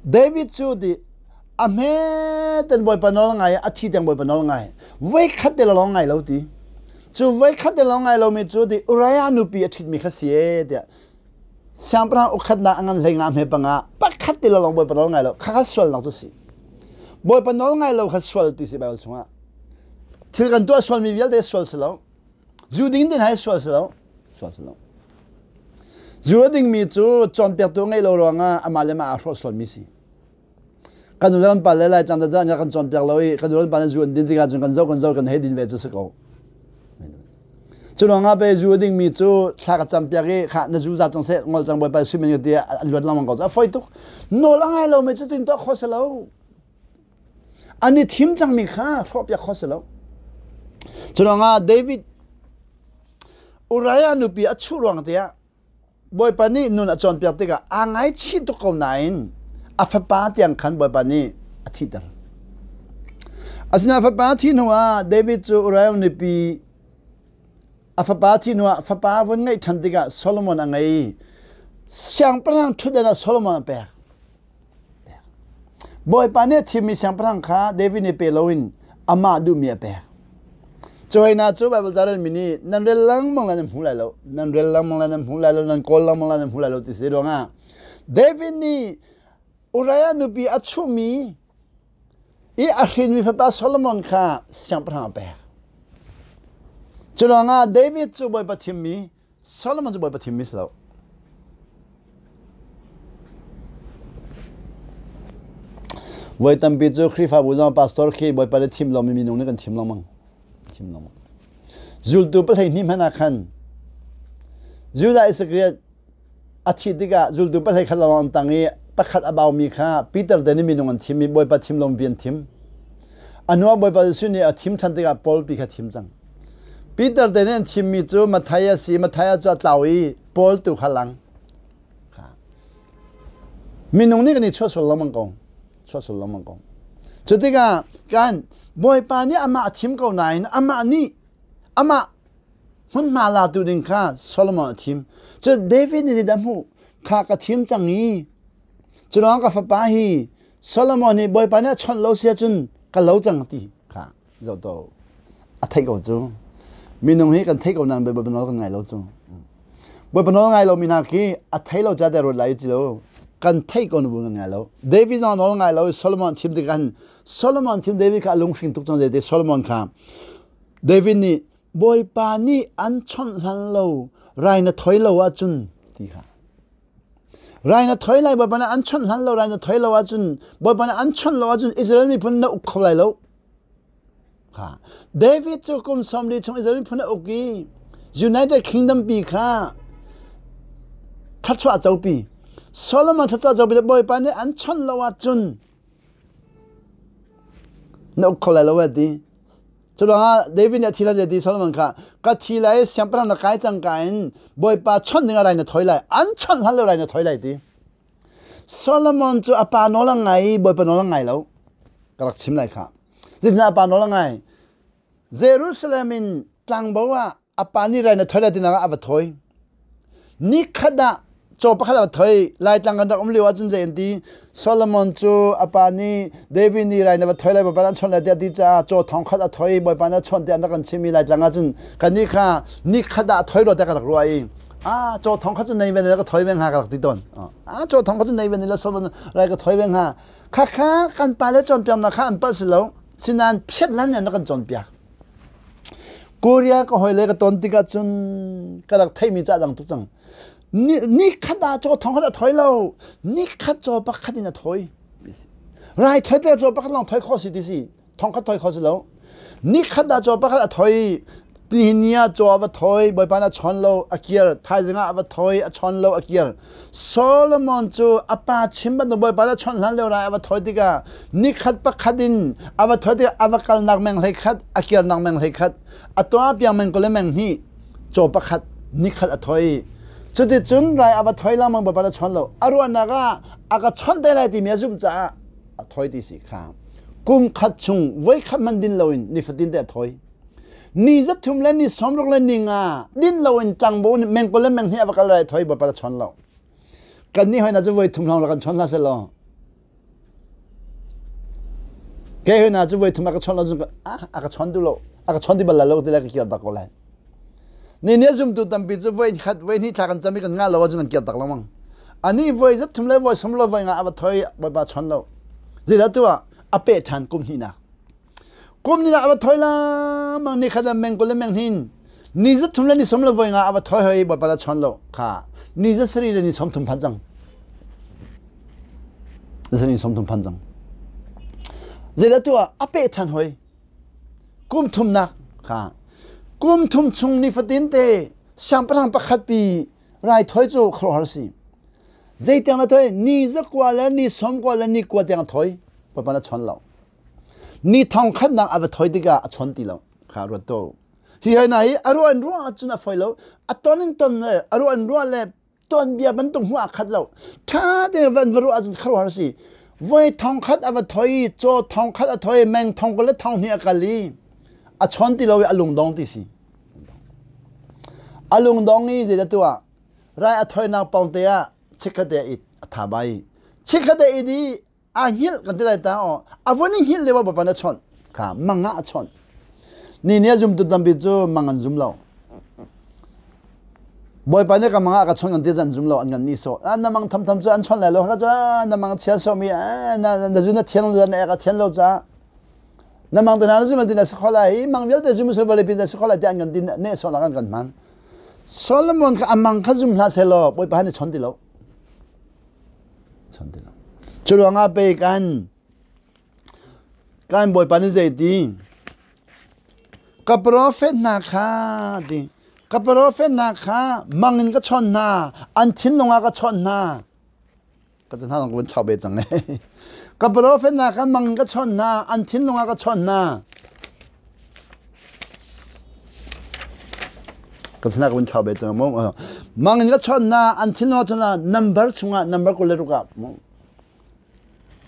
David cu ti a hme ten Bawipa nawl ngai a thi tiang Bawipa nawl ngai voikhat te lawng ngai lo ti. Cu voikhat te lawng ngai lomi cu ti Uriah nupi a ṭhitmi kha si ee tiah siangpahrang ukhatnak a ngan hlei nga hme panga pakhat te lawng Bawipa nawl ngai lo kha kha sualnak cu si. Bawipa nawl ngai lo kha sual ti si Bible chungah. Thil kan tuah sualmi vialte sual si lo. Zu ding din hai sual si lo. Sual si lo. Zu a dingmi cu cawnpiaktu ngeih lo ruangah amah le mah aa hrawh sualmi si. Kan nu le kan pa le Laitlang da dah kan cawnpiak lo i kan nu le kan pa le zu an din tikah cun kan zoh kan zoh kan hei din ve cu si ko. Cu ruangah pe zu a dingmi cu thla ka campiak i kha na zu za cang seh ngol cang bawipa simin ka ti an luat lengmang ko cu a foi tuk. Nawl a ngai lomi cu tin tuah kho si lo. An i thim cangmi kha hrawhpiak kho si lo. Cu ruangah David Uriah nupi a chuh ruang te ah Bawipa nih nun a cawnpiak tikah aa ngaichih tuk ko nain a fapa tiang khan Bawipa nih a thihter. Asinain fapa thih hnuah David cu Uriah nupi a fapa thih hnuah fapa vun ngeih ṭhan tikah Solomon a ngei. Siangpahrang ṭhutdan ah Solomon a pek. Bawipa nih a thimmi siangpahrang kha David nih pe loin amah duhmi a pek. Cuheinak cu Baibal ca relmi nih nan rel lengmang lai nan hmu lai lo, nan rel lengmang lai nan hmu lai lo, nan kawl lengmang lai nan hmu lai lo ti si ruangah David nih Uriah nupi a chuhmi i a hrinmi fapa Solomon kha siangpahrang a pek. Cu ruangah David cu Bawipa thimmi Solomon cu Bawipa thimmi si lo. Voi tampi cu Khrihfabu zong pastor khi Bawipa nih thim lomi minung nih kan thim lengmang. Thim lengmang. Zultu pahleihnih hmanh ah khan Judah Iscariot a thih tikah zultu pahlei khat lawng an tang i pakhat a baumi kha Peter te nih minung an thim i Bawipa thim lomi an thim. A hnuah Bawipa Jesuh nih a thim ṭhan tikah Paul pi kha thim cang. Peter te nih an thimmi cu Matthias si Matthias cu a tlau i Paul tu kha lang. Minung nih kan i chuah sual lengmang ko. Chuah sual lengmang ko. Cu tikah kan Bawipa nih amah a thim ko nain amah nih amah hmunhma latu ding kha Solomon a thim. Cu David nih zeidah hmuh? Kha ka thim cang i cu ruangah ka fapa hi Solomon nih Bawipa nih a chawnh lo si ahcun ka lo cang ti kha zoh to a theih ko cu minung hi kan theih ko nain Bawipa nawl kan ngai lo cu Bawipa nawl ngai lo mi hna khi a thei lo ca te ruat lai ci lo kan theih ko nu bu kan ngai lo David zong nawl ngai lo Solomon thim tik khan Solomon thim David kha a lunghring tuk cang te Solomon kha David nih Bawipa nih an chawnh hlan lo rai na thoi lo ahcun ti kha rai na thoi lai Bawipa nih an chawnh hlan lo rai na thoi lo ahcun Bawipa nih an chawnh lo ahcun Israel miphun na uk kho lai lo David cu kum 40 chung Israel miphun a uk i United Kingdom pi kha thluachuah copi. Solomon thluachuah copi le Bawipa nih an chawnh lo ahcun na uk kho lai lo a ti. Cu ruangah David nih a thi lai ti Solomon kha ka thi lai siangpahrang na kai cang ka in Bawipa chawnh ding ah rai na thoi lai an chawnh hlan lo rai na thoi lai ti. Solomon cu a pa nawl a ngai i Bawipa nawl a ngai lo. Ka rak chim lai kha. Zeitindah a pa nawl a ngai? Jerusalem in tlangbo ah a pa nih rai na thoi lai tinak ah a va thawi. Nikhat ah Caw pakhat a thoi. Laitlang kan rak um lio ahcun zei an ti? Solomon cu a pa nih David nih rai na va thoi lai, Bawipa nih an chawnh lai tiah a ti caah caw thong khat a thoi, Bawipa nih a chawnh tiah an rak kan chim i Laitlang ahcun kannih kha ni khat ah a thoi rua tiah ka rak ruah i ah caw thong khat cu nei ve ne ka thoi ve hnga ka rak ti tawn. Ah caw thong khat cu nei ve ne la Solomon rai ka thoi ve hnga. Khakha kan pa le cawnpiaknak kha an palh si lo. Sinain phiat lan in an rak kan cawnpiak. Korea ka hoi le ka ton tikah cun ka rak theimi cu a dang tuk cang. Ni khat ah caw thong khat a thoi lo. Ni khat caw pakhat in a thoi. Rai thoi te caw pakhat lawng thoi kho si ti si. Thong khat thoi kho si lo. Ni khat ah caw pakhat a thoi. Nihin ni ah caw a va thoi, Bawipa nih a chawn lo, a kir. Thaizing ah a va thoi, a chawn lo, a kir. Solomon cu a pa chim bantuk Bawipa nih a chawnh hlan lio rai a va thoi tikah nikhat pakhat in a va thoi tikah a va kalnak meng hlei khat, a kirnak meng hlei khat, a tuah piang meng kul le meng hnih, caw pakhat nikhat a thoi. Cuticun rai a va thoi lengmang Bawipa nih a chawn lo. A ruahnak ah a ka chawnh te lai timi a zumh caah a thoi ti si kha. Kum khat chung voikhat hmanh din loin nifatin te a thoi. Ni zathum le ni 60 le ni nga din loin tlangbo nih meng kul le meng hnih a va kal lai thoi Bawipa a chawn lo. Kan nih hoi na cu voi thum lawng kan chawn hlah selaw. Kei hoi na cu voi thum a ka chawn lo cu a ka chawn tu lo a ka chawn ti bal lo ti le ka kir tak ko lai. Ni ni zumtu tampi cu voi khat voi hnih thla kan cam i kan ngah lo ahcun kan kir tak lengmang. Ani voi zat thum le voi som lo voi nga a va thoi Bawipa chawn lo. Zeidah tu ah a peh ṭhan kum hnihnak. Kum ni a va thoi lamang ni khat meng kul le meng hin ni za thum le ni som le voi nga a va thoi hoi Bawipa la chawn lo kha ni za sari le ni som thum phan cang za ni som thum phan cang zeidah tu ah a peh ṭhan hoi kum thumnak kha kum thum chung ni fatin te siangpahrang pakhat pi rai thoi cu khuaruahhar si zeitiang na thoi ni za kua le ni som kua le ni kua tiang a thoi Bawipa na chawn lo Ni thong khatnak a va thoi tikah a chawn ti lo. Kha ruat to. Hi hai na hi a ruah in ruah ahcun a foi lo. A ton in ton le a ruah in ruah le ton bia bantuk hmuh ah khat lo. Tha te van va ruah ahcun kharuahar si. Voi thong khat a va thoi, caw thong khat a thoi, meng thong kul le thong hnih a kal i a chawn ti lo i a lungdong ti si. A lungdong i zeidah tuah rai a thoinak pawng te ah chikkhat te a it a tha bai. Chikkhat te it i a hngilh kan ti lai ta aw a vun i hngilh lio ah na chawnh kha mang ah a chawnh ni ni a zumtu tampi cu mang an zum lo Bawipa nih ka mang ah ka chawnh kan ti an zum lo an kan ni so na mang tham tham cu an chawnh lai lo kha cu na mang chia so mi na na zu na thiang lo na ek a thian lo ca na mang te na zum an ti na si kho lai hi mang vialte zum sul vale pin na si kho lai ti an kan ti ne so la kan kan man Solomon kha amang kha zum hlah selaw Bawipa nih chon ti lo Chan ti lo. Cu ruangah pei kan kan Bawipa nih zei ti ka profet hna kha ti ka profet hna kha mang in ka chawnh hna an thinlung ah ka chawnh hna ka hna zong ka chau be cang e ka profet hna kha mang in ka chawnh hna an thinlung ah ka chawnh hna Kan sinah ka vun thlau ve cang mu. Mang in ka chawnh na an thinlung cun number chungah number 26 ah mu.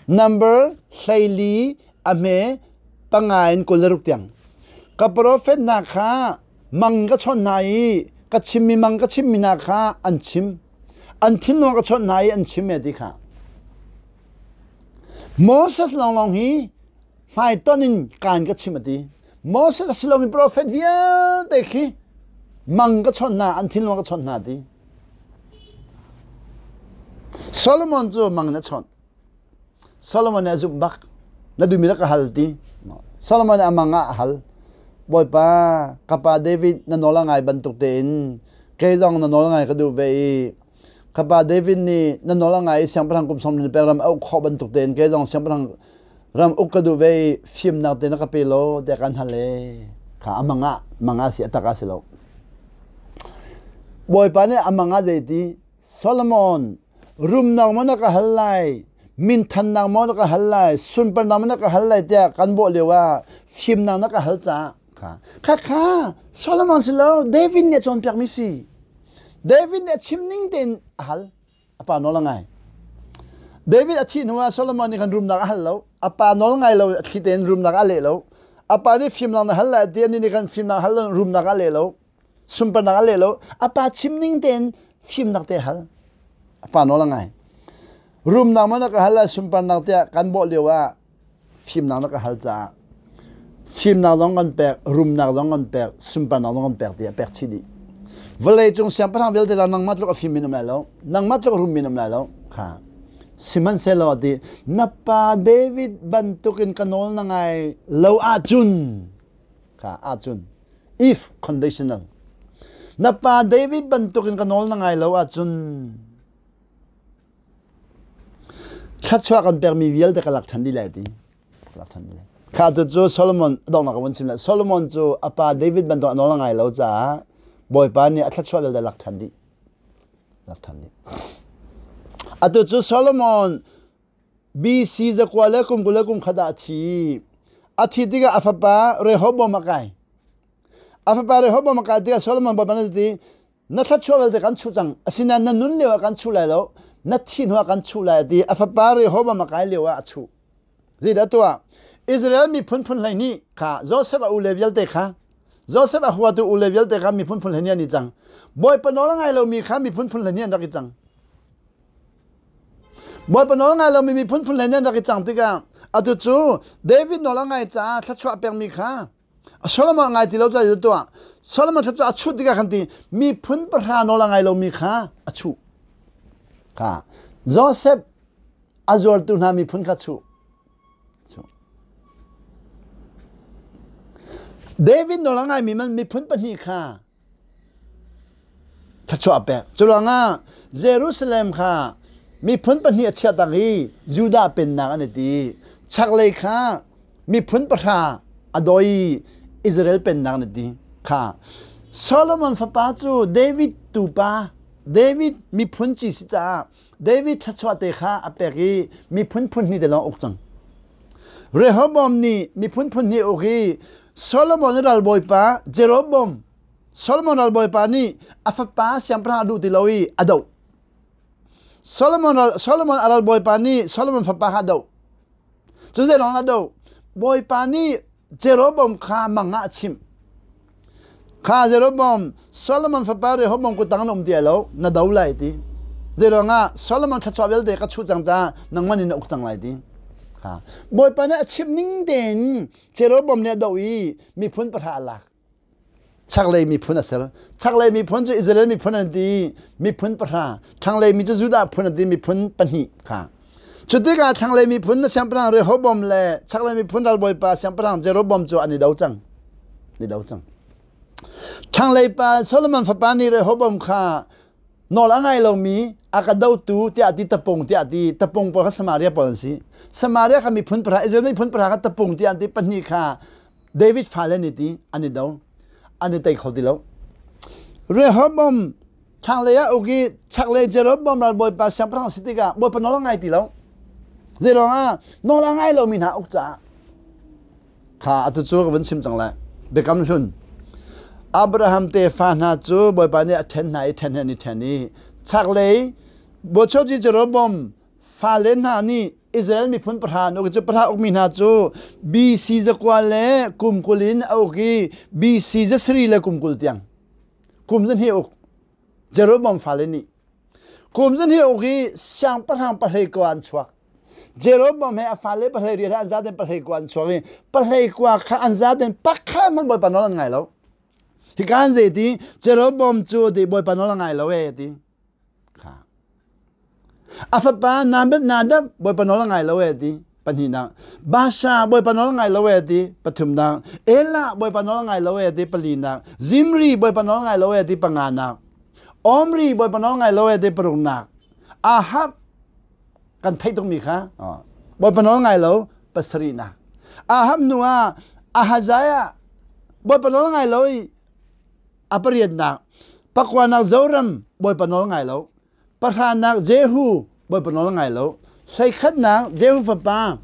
Number 14 a hme 5 in 26 tiang. Ka prophet hna kha mang ka chawnh hna i ka chimmi mang ka chimmi hna kha an chim. An thinlung ka chawnh hna i an chim e ti kha. Moses lawnglawng hi hmaiton in kaan ka chim a ti. Moses a si lomi profet vialte khi mang ka chawnh hna, an thinlung ka chawnh hna ti. Solomon cu mang na chawnh. Solomon nih a zumh bak. Na duhmi rak ka hal ti. Solomon nih a mang ah a hal. Bawipa, ka pa David na nawl a ngai bantuk tein kei zong na nawl ngai ka duh ve i ka pa David nih na nawl a ngai i siangpahrang kum sawm pek ram a uk khawh bantuk tein kei zong siangpahrang ram uk ka duh ve i fimnak te na ka pe law tiah kan hal e kha a mang ah mang ah si a tak ah si lo Bawipa nih a mang ah zei ti Solomon rumnak maw na ka hal lai minthannak maw na ka hal lai sunparnak maw na ka hal lai tiah kan bawh lio ah fimnak na ka hal caah kha kha kha Solomon si lo David nih a cawnpiakmi si David nih a chim ning tein a hal A pa nawl a ngai. David a thih hnuah Solomon nih khan rumnak a hal lo. A pa nawl ngai lo, a thli tein rumnak a leh lo. A pa nih fimnak na hal lai ti anih nih khan fimnak hal lo, rumnak a leh lo. Sunparnak a leh lo. A pa chim ning tein fimnak te hal. A pa nawl a ngai. Rumnak man a ka hal ah sunparnak tiah kan bawh lio ah fimnak na ka hal caah fimnak zong kan pek, rumnak zong kan pek, sunparnak zong kan pek tiah pek chih dih. Vawlei cung siangpahrang vialte la nangmah tluk a fim min um lai lo, nangmah tluk rum min um lai lo. Kha. Sihmanhsehlaw ti na pa David bantukin ka nawl na ngai lo ahcun kha ahcun if conditional na pa David bantukin ka nawl na ngai lo ahcun Thluachuah kan pekmi vialte ka lak ṭhan dih lai ti. Ka lak ṭhan dih lai. Kha tu cu Solomon donghnak ka vun chim lai. Solomon cu a pa David bantuk a nawl a ngai lo caah Bawipa nih a thluachuah vialte lak ṭhan dih. Lak ṭhan dih. Atu cu Solomon BC zakua le kum 20 le kum khat ah a thi. A thi tikah a fapa Rehoboam a kai. A fapa Rehoboam a kai tikah Solomon Bawipa nih a ti, Na thluachuah vialte kan chuh cang. Asinain na nun lio ah kan chuh lai lo. Na thih hnu ah kan chuh lai a ti. A fapa Rehoboam a kai lio ah a chuh. Zeidah tuah? Israel miphun phun 12 kha Joseph a ule vialte kha Joseph a huatu ule vialte kha miphun phun 12 an i cang. Bawipa nawl a ngai lomi kha miphun phun 12 an rak i cang. Bawipa nawl ngai lomi miphun phun 12 an rak i cang tikah atu cu David nawl a ngai caah thluachuah pekmi kha Solomon ngai ti lo ca tuah Solomon cu a chut tikah khan ti miphun pahra nawl a ngai lomi kha a chuh kha Joseph a zuartu hna miphun kha chuh David nawl a ngaimi miphun pahnih kha thluachuah a pek. Curuangah Jerusalem kha miphun pahnih a chiah tak i Judah pennak an i ti. Chaklei kha miphun pahra a dawi i Israel pennak an i ti. Kha Solomon fapa cu David tupa David miphun ci si caah David thluachuah te kha a pek i miphun phun hnih te lawng uk cang. Rehoboam nih miphun phun hnih uk i Solomon ralbawipa Jeroboam Solomon ralbawipa nih a fapa siangpahrang a duh ti lo i a doh. Solomon, Solomon a ralbawipa nih Solomon fapa kha a doh. Cu zei a doh? Bawipa nih Jeroboam kha mang ah a chimh. Kha Jeroboam, Solomon fapa Rehoboam kutang na um ti lo, na do lai ti. Zeiruangah Solomon thluachuah vialte ka chuh cang caah nangmah nih na uk cang lai ti. Kha Bawipa nih a chimh ning tein Jeroboam nih a doh i miphun pahra a lak. Chaklei miphun a ser. Chaklei miphun cu Israel miphun an ti miphun pahra. Thlanglei mi cu Judah phun an ti miphun pahnih kha. Cu tikah thlanglei miphun na siangpahrang Rehoboam le chaklei miphun ralbawipa siangpahrang Jeroboam cu an i do cang. I do cang. Thlanglei pa Solomon fapa nih Rehoboam kha nawl a ngai lomi a ka dotu tiah ti tapung tiah ti tapung pawl kha Samaria pawl an si. Samaria kha miphun pahra Israel miphun pahra kha tapung tiah an ti pahnih kha David fale nih ti an i do an i tei kho ti lo. Rehoboam thlanglei ah uk i chaklei Jeroboam ralbawipa siangpahrang si tikah Bawipa nawl a ngai ti lo. Zeiruangah nawl a ngai lomi hna uk caah kha atu cu ka vun chim cang lai. Biakam hlun Abraham tefa hna cu Bawipa nih a ṭhen hna i ṭhen he an i ṭhen i chaklei Bochoji Jeroboam fale hna nih Israel miphun pahra an uk cu pahra ukmi hna cu BC zakua le kum 20 in a uk i BC zasarih le kum 20 tiang kum zahnih uk Jeroboam fale nih kum zahnih uk i siangpahrang pahlei kua an chuak Jeroboam he a fale pahlei riat he an zaten pahlei kua an chuak i pahlei kua kha an zaten pakhat hmanh Bawipa nawl an ngai lo hika an zei ti Jeroboam cu ti Bawipa nawl a ngai lo e ti Kha. A fapa Nadab Bawipa nawl a ngai lo e ti pahnihnak. Basha Bawipa nawl a ngai lo e ti pathumnak. Elah Bawipa nawl a ngai lo e ti palinak. Zimri Bawipa nawl a ngai lo e ti panganak. Omri Bawipa nawl ngai lo e ti paruknak. Ahab kan theih tukmi kha Bawipa nawl ngai lo pasarihnak. Ahab hnu ah Ahaziah Bawipa nawl ngai lo i A pariatnak, pakuanak Joram Bawipa nawl ngai lo. Pahranak Jehu Bawipa nawl ngai lo. Hleikhatnak Jehu fapa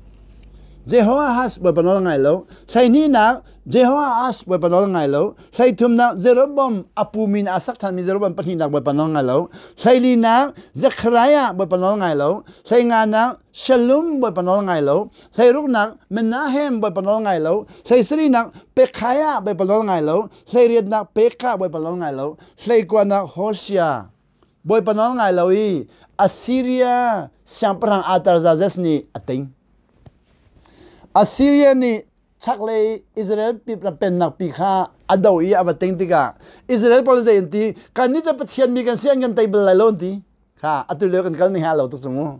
Jehoahaz Bawipa nawl ngai lo. Hleihnihnak Jehoahaz Bawipa nawl ngai lo. Hleithumnak Jeroboam a pu min aa sak ṭhanmi Jeroboam pahnihnak Bawipa nawl ngai lo. Hleilinak Zekhariah Bawipa nawl ngai lo. Hleinganak Shallum Bawipa nawl ngai lo. Hleiruknak Menahem Bawipa nawl ngai lo. Hleisarihnak Pekhiah Bawipa nawl ngai lo. Hleiriatnak Pekah Bawipa nawl ngai lo. Hleikuanak Hosea. Bawipa nawl ngai lo i Assyria siangpahrang Artaxerxes nih a ting. Assyria nih chaklei Israel pennak pi kha a do i a va ting tikah Israel pawl zei an ti? Kannih cu Pathian mi kan si, an kan tei bal lai lo an ti. Kha atu lio kan kal ni ha lo tuk cu mu.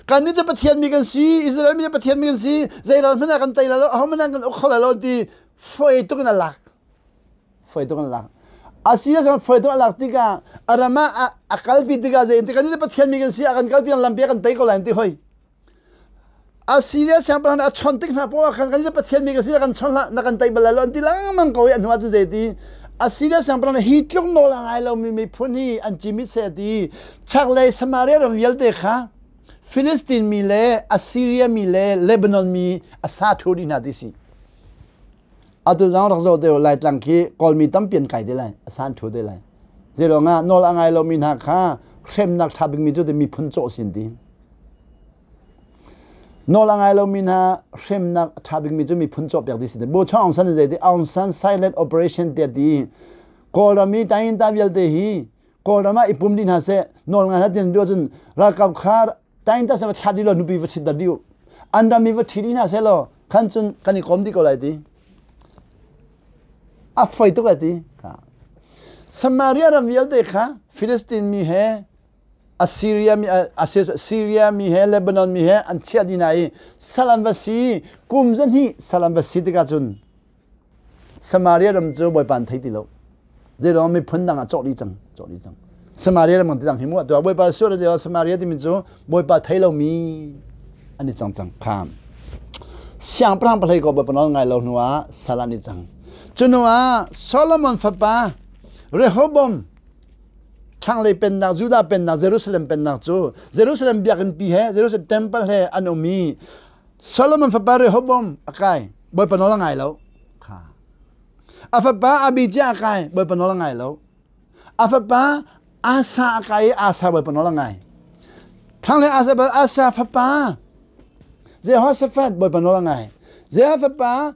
Kannih cu Pathian mi kan si, Israel mi cu Pathian mi kan si, zei ral hmanh ah kan tei lai lo, aho hmanh ah kan uk kho lai lo an ti. Foi tuk in a lak. Foi tuk in a lak. Assyria cun foi tuk a lak tikah a ram ah a kalpi tikah zei an ti? Kannih cu Pathian mi kan si, a kan kalpi lampi a kan tei ko lai an ti hoi. Assyria siangpahrang a chawnh tik hna poah khan kan si Pathian mi ka si kan chawnh hlah na kan tei bal lai lo an ti lengmang ko i a hnu ah cun zei ti Assyria siangpahrang hi tluk nawl a ngai lomi miphun hi an cimit seh ti chaklei Samaria ram vialte kha Philistine mi le Assyria mi le Lebanon mi a sa thu dih hna ti si. Atu zong rak zoh te Laitlang khi Kawlmi tampi an kai te lai, a san thu te lai. Zeiruangah nawl a ngai lomi hna kha hremnak ṭha bikmi cu miphun cawh sin ti. Nawl a ngai lomi hna hremnak a ṭha bikmi cu miphun cawhpiak dih si. Bu Chaung Aung San zei ti Aung San Silent Operation tiah ti Kawlram i Tayinta vialte hi Kawlram ah i pum dih hna seh nawl ngai hna tin duh ahcun ralkap kha Tayinta va thlah dih law nupi va ṭhit dih u. An ram i va ṭhi dih hna seh law khan cun kan i kom dih ko lai ti. A foi tuk ai ti. Samaria ram vialte kha Philistine mi he Assyria mi Syria mi he Lebanon mi he an chiah dih hna i sal an va si kum zahnih sal an va si tikah cun Samaria ram cu Bawipa an thei ti lo. Zeiruang miphun dang ah cawh dih cang, cawh dih cang. Samaria ram kan ti cang hi mu. Atu Bawipa sual lio Samaria timi cu Bawipa thei lomi an i cang cang kha. Siangpahrang pahlei ko Bawipa nawl ngai lo hnu ah sal an i cang. Cu hnu ah Solomon fapa Rehoboam Thlanglei pennak, Judah pennak, Jerusalem pennak cu Jerusalem biakinn pi he Jerusalem temple he an um i Solomon fapa Rehoboam a kai, Bawipa nawl a ngai lo. Kha. A fapa Abijah a kai, Bawipa nawl a ngai lo. A fapa Asa a kai i Asa Bawipa nawl a ngai. Thlanglei Asa Asa fapa Jehoshaphat Bawipa nawl a ngai. Jehoshaphat fapa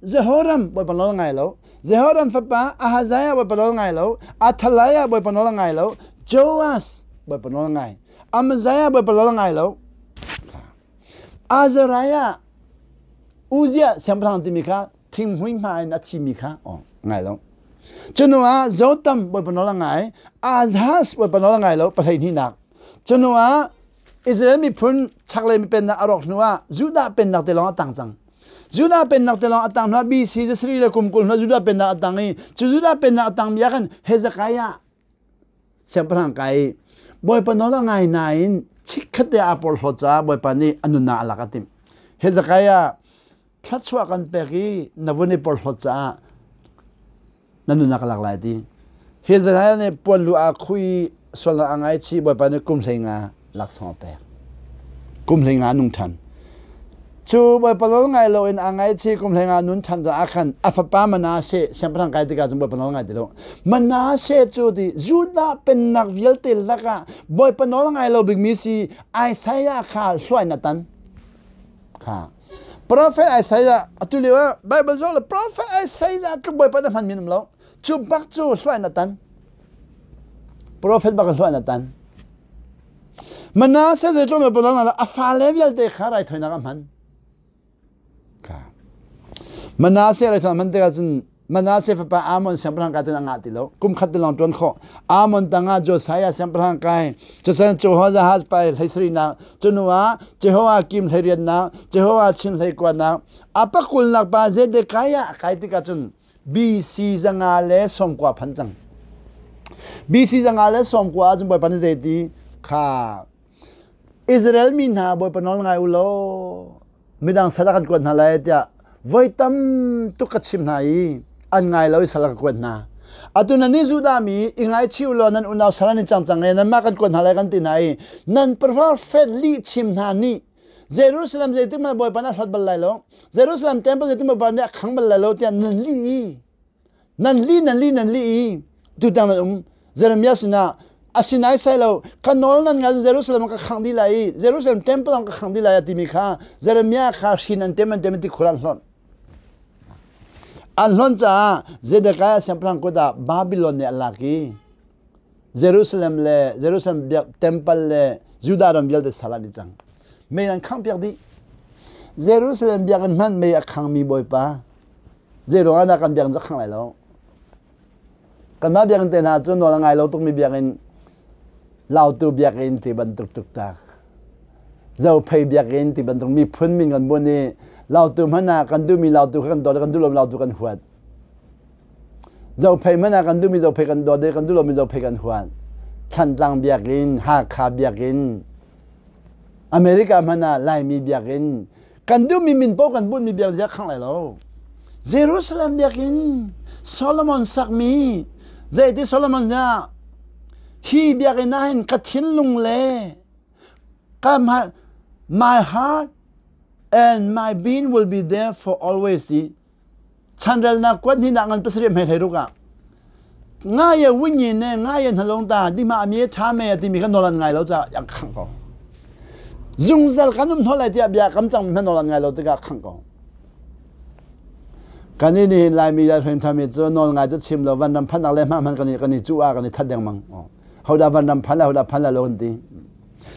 Jehoram Bawipa nawl ngai lo. Jehoram fapa Ahaziah Bawipa nawl ngai lo. Athaliah Bawipa nawl ngai lo. Joash Bawipa nawl ngai. Amaziah Bawipa nawl ngai lo. Azariah Uzziah siangpahrang timi kha thinghmui hma in a thimi kha oh, ngai lo. Cunu ah Jotham Bawipa nawl a ngai. Ahaz Bawipa nawl a ngai lo pahleihnih Cunu ah Israel miphun chaklei mi pennak a rawk hnuah Judah pennak te lawng a tang cang. Judah pennak te lawng a tang hnuah BC zasarih le kum 20 hnuah Judah pennak a tang i cu Judah pennak a tang mi ah khan Hezekiah siangpahrang kai Bawipa nawl a ngai nain chikkhat te aa porhlawt caah Bawipa nih a nunnak a lak a timh. Hezekiah thluachuah kan pek i na vun i porhlawt caah na nunnak a lak lai ti. Hezekiah nih puanlu aa khuh i sualnak a ngaichih Bawipa nih kum 15 laksawng a pek. Kum 15 nung ṭhan. Cu Bawipa nawl ngai loin aa ngaichih kum 15 nun ṭhan caah khan a fapa Manasseh siangpahrang kai tikah cun Bawipa nawl ngai ti lo. Manasseh cu ti Judah pennak vialte lakah Bawipa nawl ngai lo bikmi si Isaiah kha hluai na tan. Kha Prophet Isaiah atu lio ah Bible zong le Prophet Isaiah tluk Bawipa na hman mi um lo. Cu bak cu hluai na tan. Prophet bak hluai na tan. Manasseh zeitluk na panal na a fale vialte kha raithawinak a hman. Kha. Manasseh raithawinak hman tikah cun Manasseh fapa Amon siangpahrang kai cun a ngah ti lo. Kum khat te lawng ṭuan khawh. Amon tangah Josiah siangpahrang kai. Cucan Jehoahaz pai hleisarihnak, cunu ah Jehoiakim hleiriatnak, Jehoiachin hleikuanak, a pakulnak pa Zedekiah a kai tikah cun BC 190 phan cang. BC 190 ahcun Bawipa nih zeiti kha Israel mi hna Bawipa nawl ngai u law midang sal ah kan kuat hna lai tiah voi tam tuk ka chim hna i an ngai lo i sal ah ka kuat hna. Atu nan nih Judah mi i ngaichih u law nan unau sal an i cang cang i nanmah kan kuat hna lai kan ti hna i nan prophet lih chim hna nih Jerusalem zeitik hmanh Bawipa nih a hlawt bal lai lo Jerusalem temple zeitik hmanh Bawipa nih a khang bal lai lo tiah nan lih i Nan li nan li nan li i tutang nan um. Jeremiah sinah a sinai sai lo ka nawl nan ngal Jerusalem ka khang dih lai i Jerusalem temple ka khang dih lai a timi kha Jeremiah kha hrin an tem an tem ti khul an hlonh. An hlonh caah Zedekiah siangpahrang kut ah Babylon nih a lak i. Jerusalem le Jerusalem biak temple le Judah ram vialte sal an i cang. Mei an khangh piak dih. Jerusalem biakinn hmanh mei a khangmi Bawipa zei ruangah dah kan biakinn cu a khangh lai lo? Kanmah biakinn te hna cu nawl a ngai lo tukmi biakinn Lautu biakinn ti bantuk tuktak. Zophei biakinn ti bantuk miphun min kan buan i Lautu hmanh ah kan duhmi Lautu kha kan dawt kan duh lomi Lautu kan huat. Zophei hmanh ah kan duhmi Zophei kan dawt i kan duh lomi Zophei kan huat. Thlantlang biakinn, Hakha biakinn, America hmanh ah Laimi biakinn, kan duhmi min paoh kan bunhmi biakinn ziah khangh lai lo. Jerusalem biakinn, Solomon sakmi, zeiti Solomon nih hi biakinn ah hin ka thinlung le ka my heart and my being will be there for always ti chanrelnak kuat hnih nak ngan pasarih hmei hlei ruk ah nga ye winyi ne nga ye hnalong ta di ma ami tha me ti mi kha nawl an ngai lo ca yang khang ko zungzal kan um hno lai tiah bia kam cang hna nawl an ngai lo tikah khang ko kan i nihin Laimi le hrin thami cu nawl ngai cu chim lo vanram phan le hma hman kan i kan i cu ah kan i that dengmang hoda vanram phan la hoda phan la lo kan ti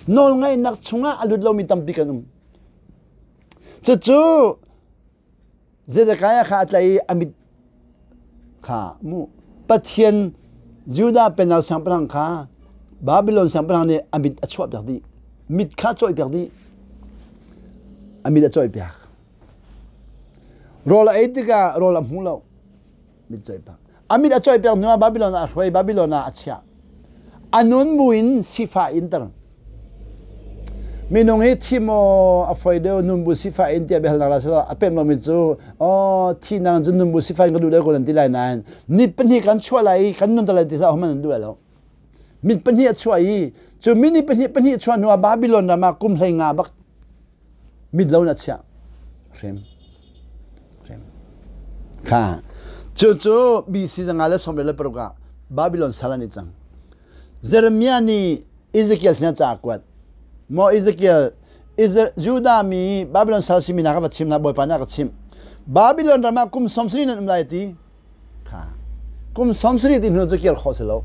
nawl ngaihnak chungah a lut lomi tampi kan um cucu Zedekiah kha a tlaih i a mit kha mu Pathian Judah pennak siangpahrang kha Babylon siangpahrang nih a mit a chuahpiak dih. Mit kha a cawihpiak dih. A mit a cawihpiak. Rawl a ei tikah rawl a hmu lo. Mit cawihpiak. A mit a cawihpiak hnuah Babylon ah a hruai, Babylon ah a chiah. A nun buin sifah inter. Minung hi thi maw a foi deuh nun bu sifah in tiah biahalnak la selaw a pem lomi cu aw thihnak cu nun bu sifah in ka duh deuh ko nan ti lai nain nit pahnih kan chuah lai i kan nun ta lai ti hlah homan an duh lai lo. Mit pahnih a chuah i cu minute pahnih pahnih chuah hnu ah Babylon ram ah kum 15 bak mit lo na chiah hrem hrem kha cu cu BC 596 ah Babylon sal an i cang Jeremiah nih Ezekiel sinah ca a kuat maw Ezekiel Judah mi Babylon sal simi hna ka va chim hna Bawipa nih a ka chimh Babylon ram ah kum 70 nan um lai ti Kha. Kum 70 ti hnu cu kir khawh si lo.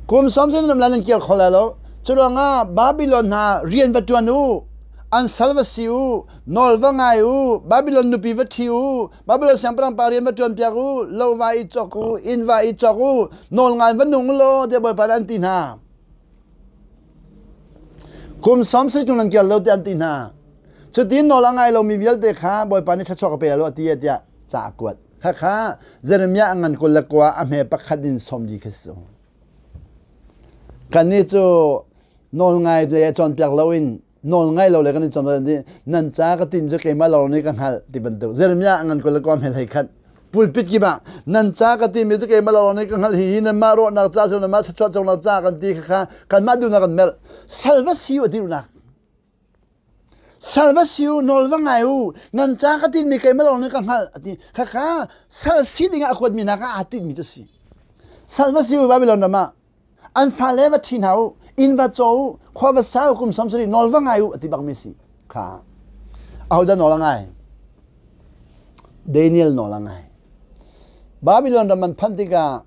Kum 70 nan lai nan kir kho lai lo. Cu ruangah Babylon hna rian va ṭuan u, an sal va si u, nawl va ngai u, Babylon nupi va ṭhi u, Babylon siangpahrang pa rian va ṭuan piak u, lo va i cawk u, inn va i cawk u, nawl ngai va nung u law tiah Bawipa nih an ti hna. Kum 70 chung nan kir lo tiah an ti hna. Cutin nawl a ngai lomi vialte kha Bawipa nih thluachuah ka pe lo a ti tiah ca a kuat. Khakha Jeremiah a ngan 21 a hme pakhat in 40 kha si. Kannih cu nawl ngai le cawnpiak loin nawl ngai lo le kan i cawnpiak nan ca ka tim cu keimah lawng nih ka hngalh ti bantuk Jeremiah a ngan 21 hme hlei khat pulpit kip ah nan ca ka timi cu keimah lawng nih ka hngalh hi hi nanmah rawhnak ca cu nanmah thluachuah cawknak ca kan ti khakha kanmah duhnak kan merh salva siu a ti duhnak Sal va si u, nawl va ngai u, nan ca ka tinmi keimah lawng nih ka hngalh a ti. Khakha sal si dingah a kuatmi hna kha aa tinhmi cu si. Sal va si u Babylon ram ah an fale va ṭhi hna u, inn va caw u, khua va sa u, kum 70 nawl va ngai u a ti bakmi si. Kha ahodah nawl a ngai? Daniel nawl a ngai. Babylon ram an phanh tikah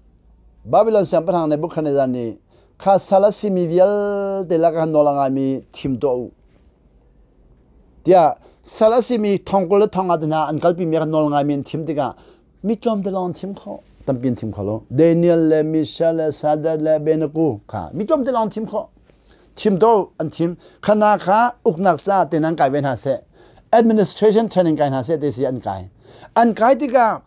Babylon siangpahrang Nebuchadnezzar nih kha sal a simi vialte lakah nawl a ngaimi thim tuah u tiah sal a simi thong kul le thong nga te hna an kalpimi kha nawl ngaimi an thim tikah mi tlawmte lawng an thim khawh tampi an thim kho lo Daniel le Mishael le Shadrach le Abednego kha mi tlawmte lawng an thim khawh thim to an thim khana kha uknak ca te nan kai ve hna seh administration training kai hna seh te si an kai an kai tikah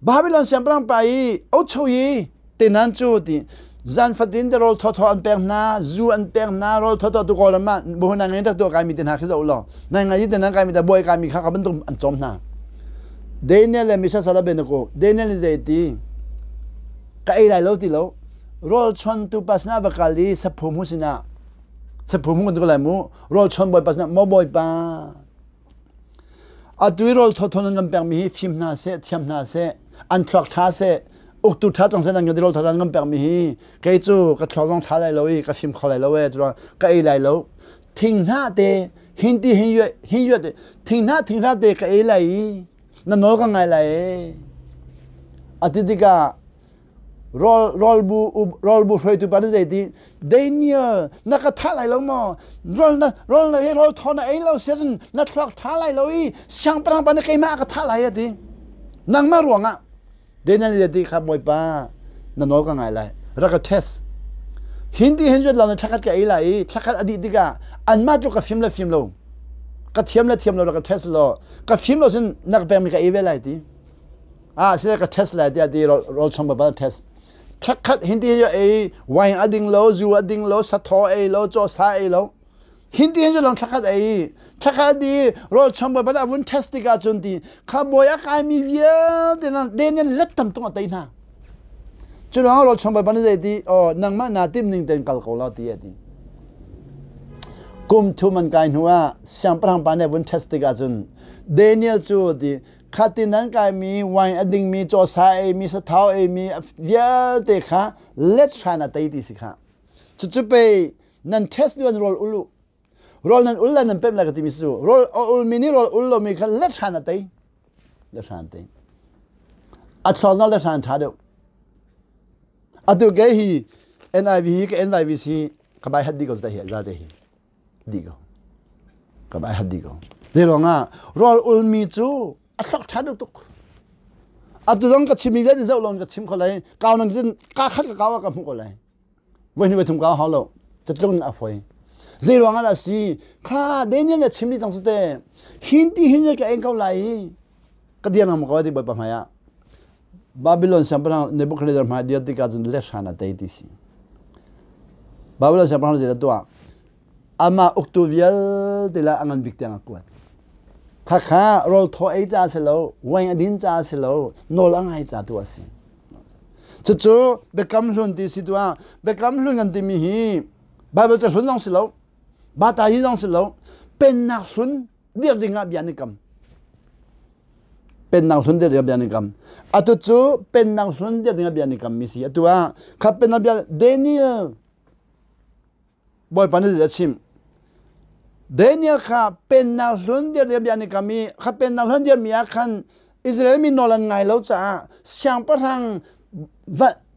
Babylon siangpahrang pa i ocho i tenan cu ti zan fatin te rawl thawthaw an pek hna zu an pek hna rawl thawthaw tu kawlram ah buhun ngai tak tu kai mi te hna khi zo lo nai ngai te nan kai mi ta buai kai mi kha ka bantuk an cawm hna Daniel le Misa sala ben ko Daniel ni zei ti ka ei lai lo ti lo rawl chon tu pasna va kal i saphu mu sina saphu mu kan tu lai mu rawl chon bawi pasna mo bawi pa Atu i rawl thawthaw nan kan pekmi hi fim hna seh, thiam hna seh, an thluak ṭha seh, uktu ṭha cang seh nan kan ti rawl thawthaw nan kan pekmi hi kei cu ka thluak zong ṭha lai lo i ka fim kho lai lo ee curuang ka ei lai lo. Thinghnah te hin ti hin yuat hin yuat thinghnah thinghnah te ka ei lai i na nawl ka ngai lai ee. A ti tikah Rawl bu rawl bu hruaitu pa nih zeiti Daniel na ka thah lai lo maw? Rawl na rawl na rawl thaw na ei lo sia cun na thluak tha lai lo i siangpahrang pa nih keimah a ka thah lai a ti. Nangmah ruangah Daniel nih ti kha Bawipa na nawl ka ngai lai. Rak ka test. Hin ti hin zuat lo na thlakhat ka ei lai i thlakhat a dih tikah anmah tluk ka fim le fim lo ka thiam le thiam lo rak ka test law ka fim lo cun na ka pekmi ka ei ve lai ti. Ah sile ka test lai tiah ti rawl chom ba test. Thlakhat hin ti hin ei wine a ding lo, zu a ding lo, sathaw ei lo, caw sa ei lo. Hin ti hin cu long thlakhat ei thlakhat di rawl chom ba a vun test tikah cun ti kha bawi a kaimi vialte na Daniel let tam tung a tei hna. Cu ruangah rawl chom ba zei ti oh nangmah na tim ning ten kal ko lo ti a ti. Kum thum an kai hnu ah siangpahrang pa nih vun test tikah cun Daniel cu ti khatin an kaimi wine a dingmi cawsa eimi sathau eimi vialte kha let hran a tei ti si kha. Cucu pei nan test duan rawl ul u rawl nan ul le nan pemh lai ka timi cu rawl a ulmi nih rawl ul lomi kha let hran a tei let hran tei a thlawng zong let hran ṭha deuh atu ke hi NIV hi ka NIV si ka bai hat di ko zate hi zate hi di ko ka bai hat di ko zei ah rawl ulmi cu a thlok ṭha deuh tuk atu zong ka chimmi vialte zoh lon ka chim kho lai kau nan ka khat ka kau ah ka hmuh ko lai voi hnih voi thum ka hau lo catlung a foi zei ruang ah dah si kha Daniel le chim ni cang su te hin ti hin ka eng ko lai i ka dir ngam ko ti bawipa hmai ah Babylon siangpahrang Nebuchadnezzar hmai dir tikah cun le hran a tei ti si Babylon siangpahrang zei tuah amah uktu vialte la a ngan bik tiang a kuat khakha rawl thaw ei ca si lo wine a din ca si lo nawl a ngai ca tu a si Cucu biakam hlun ti si tuah biakam hlun kan timi hi Bible ca hlun zong si lo bata hi zong si lo pennak hlun dir ding ah bia an i kam pennak hlun dir ding ah bia an i kam atu cu pennak hlun dir ding ah bia an i kam mi si atu ah kha pennak bia Daniel Bawipa nih a chimh. Daniel kha pennak hlun dir bia an i kam i kha pennak hlun dirmi ah khan Israel mi nawl an ngai lo caah siangpahrang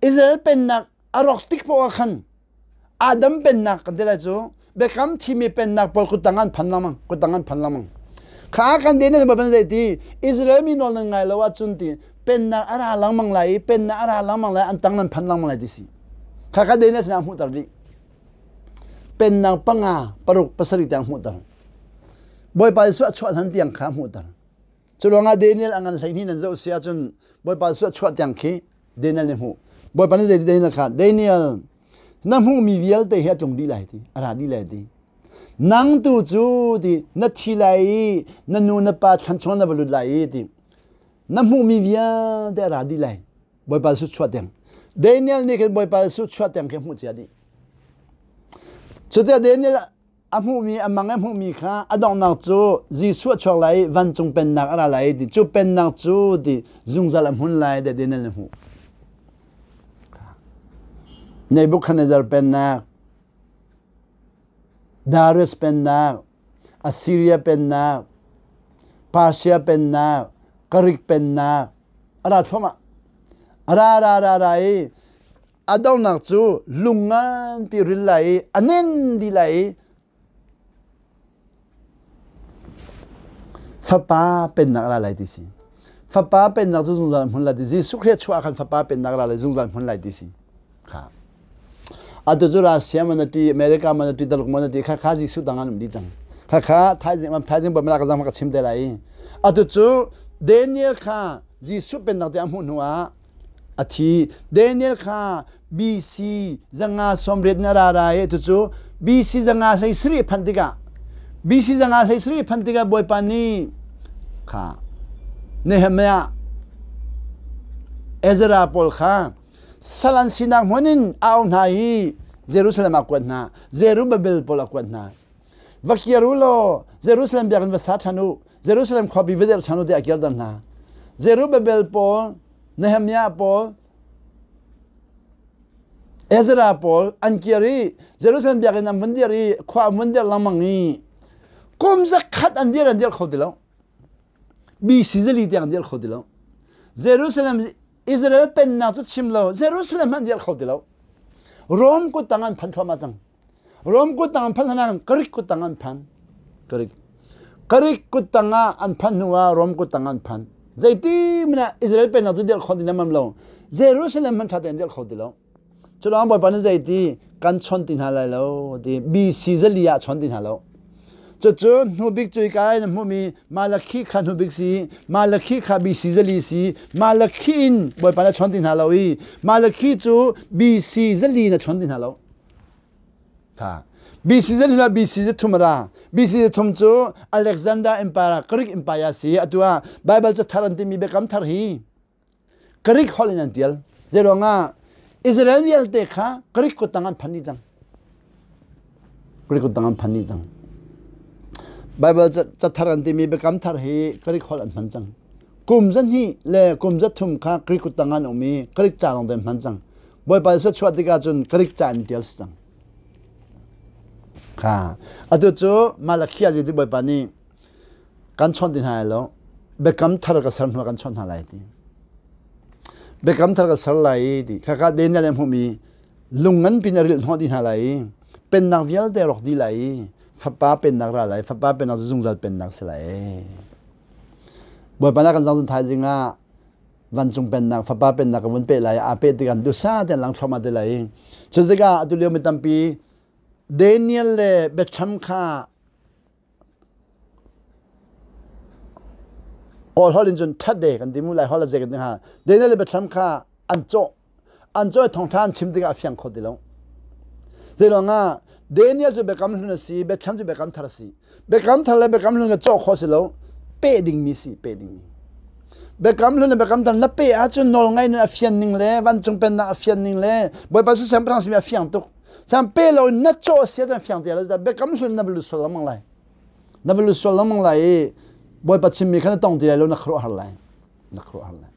Israel pennak a rawk tik poah ah khan Adam pennak kan ti lai cu biakam thimi pennak pawl kuttang an phan lengmang kuttang an phan lengmang kha kan Daniel ban zei ti Israel mi nawl nan ngai lo ahcun ti pennak a ra lengmang lai i pennak a ra lengmang lai an tang nan phan lengmang lai ti si kha kha Daniel sinah hmuhter dih Pennak panga, paruk, pasarih tiang hmuhter. Bawipa Jesuh a chuah hlan tiang kha hmuhter. Cu ruangah Daniel a ngan 12 nan zoh si ahcun Bawipa Jesuh a chuah tiang khi Daniel nih hmuh. Bawipa nih zei Daniel kha Daniel na hmuhmi vialte hi a tlung dih lai ti, a ra dih lai ti. Nang tu cu ti na thi lai i na nu na pa thlan chung na va lut lai i ti. Na hmuhmi vialte a ra dih lai. Bawipa Jesuh chuah tiang. Daniel nih khin Bawipa Jesuh chuah tiang khi hmuh cia dih. Cuti Daniel a hmuhmi a mang a hmuhmi kha a donghnak cu Jesuh a chuak lai i vancung pennak a ra lai ti cu pennak cu ti zungzal a hmun lai ti Daniel nih hmuh. Nebuchadnezzar pennak, Darius pennak, Assyria pennak, Persia pennak, Greek pennak, a ra thluahmah a ra ra ra ra i a donghnak cu lung nganpi ril lai i a nen dih lai i fapa pennak a ra lai ti si fapa pennak cu zungzal hmun lai ti Jesuh Khrih chuah khan fapa pennak a ra lai zungzal hmun lai ti si kha atu cu Russia man ati America man ati Taluk man ati kha kha Jesuh tang an um dih cang kha kha thaizing thaizing bamla ka zang ka chim te lai atu cu Daniel kha Jesuh pennak te a hmuh hnu ah a thi Daniel kha BC 180 na ra ra i tu cu BC 137 phan tikah BC 137 phan tikah Bawipa nih kha Nehemiah Ezra pawl kha Sal an sinak hmun in a auh hna i Jerusalem ah kuat hna. Zerubbabel pawl a kuat hna. Va kir u law Jerusalem biakinn va sa ṭhan u. Jerusalem khuapi va dirh ṭhan u tiah a kirter hna. Zerubbabel pawl, Nehemiah pawl, Ezra pawl an kir i Jerusalem biakinn an vun dirh i khua an vun dirh lengmang i kum zakhat an dir an dirh kho ti lo. BC zali tiang an dirh kho ti lo. Jerusalem. Israel pennak cu chim lo Jerusalem hmanh dirh kho ti lo. Rome kut tang an phan thluahmah cang. Rome kut tang an phan hlan Greek kut tang an phan. Greek. Greek kut tang ah an phan hnu ah Rome kut tang an phan. Zeiti mana Israel pennak cu dirh kho ti lam lo. Jerusalem hmanh ṭha tein dirh kho ti lo. Culawng Bawipa nih zeiti kan chon ti hna lai lo ti BC zali ah chon ti hna lo. Cucu hnubik cu kai na hmuhmi Malakhi kha hnubik si, Malakhi kha BC zali si, Malakhi in Bawipa na chon ti hna lo i Malakhi cu BC zali na chon ti hna lo. Tha. BC zali hnu ah BC zathum a ra. BC zathum cu Alexander Empire, Greek Empire si. Atu ah Bible ca thar an timi biakam thar hi Greek holh in an ṭial. Zeiruangah Israel vialte kha Greek kuttang an phan dih cang. Greek kuttang an phan dih cang. Bible cathar an timi biakam thar hi Greek holh an hman cang. Kum zahnih le kum zathum kha Greek kuttang an um i Greek ca lawng te an hman cang. Bawipa Jesuh chuah tikah cun Greek ca in ṭial si cang. Kha atu cu Malachi a ti Bawipa nih kan chawnh ti hna lai lo biakam thar ka ser hnu ah kan chawnh hna lai ti biakam thar ka ser lai i ti khakha Daniel nih a hmuhmi lung ngan pin a rilh hnawh dih hna lai i pennak vialte rawk dih lai i fapa pennak ra lai fapa pennak cu zungzal pennak si lai Bawipa na kan zong thaizing ah vancung pennak fapa pennak ka vun pe lai aa pe tikah dusa ten lang thluahmah te lai cu tikah atu lio mi tampi Daniel le Biathlam kha Kawl holh in cun ṭhat de kan ti mu, Lai holh a zei kan ti hnga. Daniel le Biathlam kha an cawh. An cawh i thawngṭha an chim tikah a fiang kho ti lo. Zeiruangah Daniel cu biakam hlun a si, Biathlam cu biakam thar a si. Biakam thar le biakam hlun kha cawh khawh si lo, peh dingmi si, peh dingmi. Biakam hlun le biakam thar na peh ahcun nawlngaih nun a fian ning le vancung pennak a fian ning le Bawipa cu siangpahrang simi a fiang tuk. Cang pe lo na caw sia cun fiang te lo biakam hlun na va lut sual lengmang lai. Na va lut sual lengmang lai i Bawipa chimmi kha na tong ti lai lo na khuaruah har lai. Na khuaruah har lai.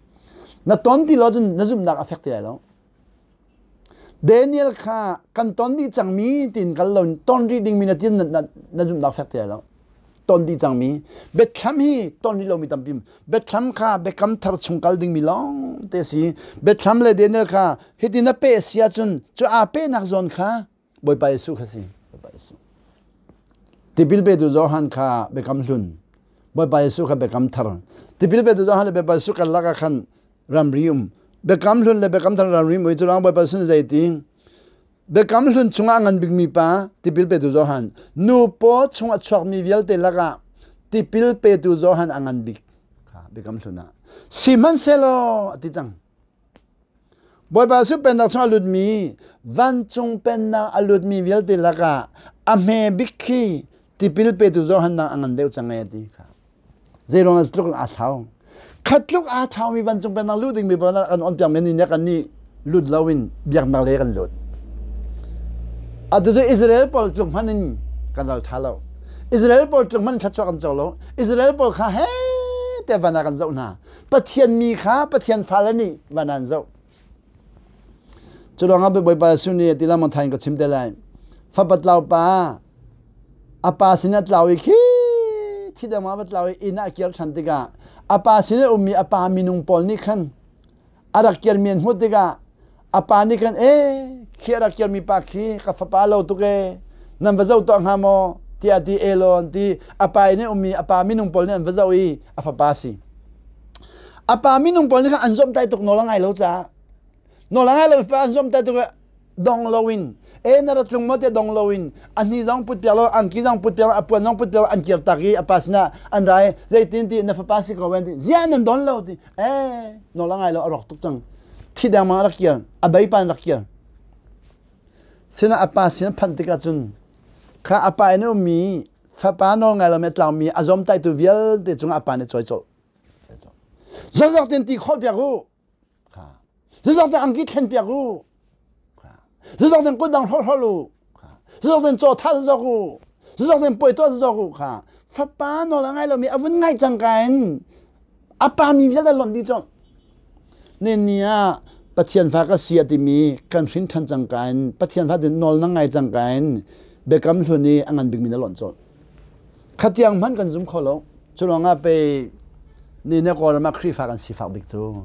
Na ton ti lo cun na zumhnak a fek ti lai lo. Daniel kha kan ton dih cangmi tiin kal lo ton rih dingmi na tin na, na zumhnak fek ti lai lo. Ton dih cangmi biathlam hi ton rih lomi tampi biathlam kha biakam thar chung kal dingmi lawng te si biathlam le Daniel kha hiti na pe si ahcun cu aa pehnak zawn kha Bawipa Jesuh kha si Bawipa Jesuh tipil petu Johan kha biakam hlun Bawipa Jesuh kha biakam thar tipil petu Johan le Bawipa Jesuh karlak ah khan ramri um biakam hlun le biakam thar ramri mui cu ruang Bawipa Jesuh zei ti Biakam Hlun chungah a ngan bikmi pa tipil petu Johan, nu paw chung a chuakmi vialte lakah tipil petu Johan a ngan bik kha Biakam Hlun ah. Sihmanhsehlaw a ti cang. Bawipa Jesuh pennak chung a lutmi vancung pennak a lutmi vialte lakah a hme bik khi tipil petu Johan nak a ngan deuh cang e ti kha. Zeiruang ah tluk aa thlau. Khat tluk aa thlaumi vancung pennak luh dingmi pa kan on piak men ni kan nih lut loin biaknak le kan lut. Atu cu Israel pawl tluk hmanh in kan ral tha lo. Israel pawl tluk hmanh thluachuah kan co lo. Israel pawl kha he te van ah kan zoh hna. Pathian mi kha Pathian fale nih van ah an zoh. Cu ruangah Bawipa Jesuh nih ti lamang thain ka chim te lai. Fapa tlau pa a pa sin a tlau i khi thi dang ma va tlau i inn ah a kir ṭhan tikah a pa sin a ummi a pa minung pawl nih khan a rak kirmi an hmuh tikah a pa nih khan e khi a rak kirmi pa khi ka fapa lo tuk e nan va zoh tuah hnga maw tiah ti elaw an ti a pa inn i ummi a pa minung pawl nih an va zoh i a fapa si A pa minung pawl nih khan an zawmhtaih tuk nawl a ngai lo caah nawl a ngai lo pa an zawmhtaih tuk dong loin e na ra tlung maw te dong loin a hni zong put piak lo angki zong put piak lo a puan zong put piak lo an kir tak i a pa sinah an rai zeitin ti na fapa si ko wen ti ziah nan don lo ti e nawl a ngai lo a rawk tuk cang thi dengmang a rak kir a bei pa rak kir sinah a pa sin phanh tikah cun kha a pa in ummi fapa nawl ngai lo mi tlangmi a zawmtaihtu vialte cungah a pa nih cawi colh Zazak ten ti khawh piak u. Zazak ten angki thlen piak u. Zazak ten kutdang hrawh hrawh u. Zazak ten caw tha zazak u. Zazak ten poi tuah zazak u kha. Fapa nawl a ngai lomi a vun ngaih cang ka in a pa mi vialte lonh dih colh. Ne ni ah Pathian fa ka si a timi kan hrin ṭhan cang ka in Pathian fa tin nawl na ngai cang ka in biakam hlun i a ngan bikmi na lonh colh. Khatiang hmanh kan zum kho lo. Cu ruangah pei ni na Kawlram ah Khrihfa kan sifak bik cu.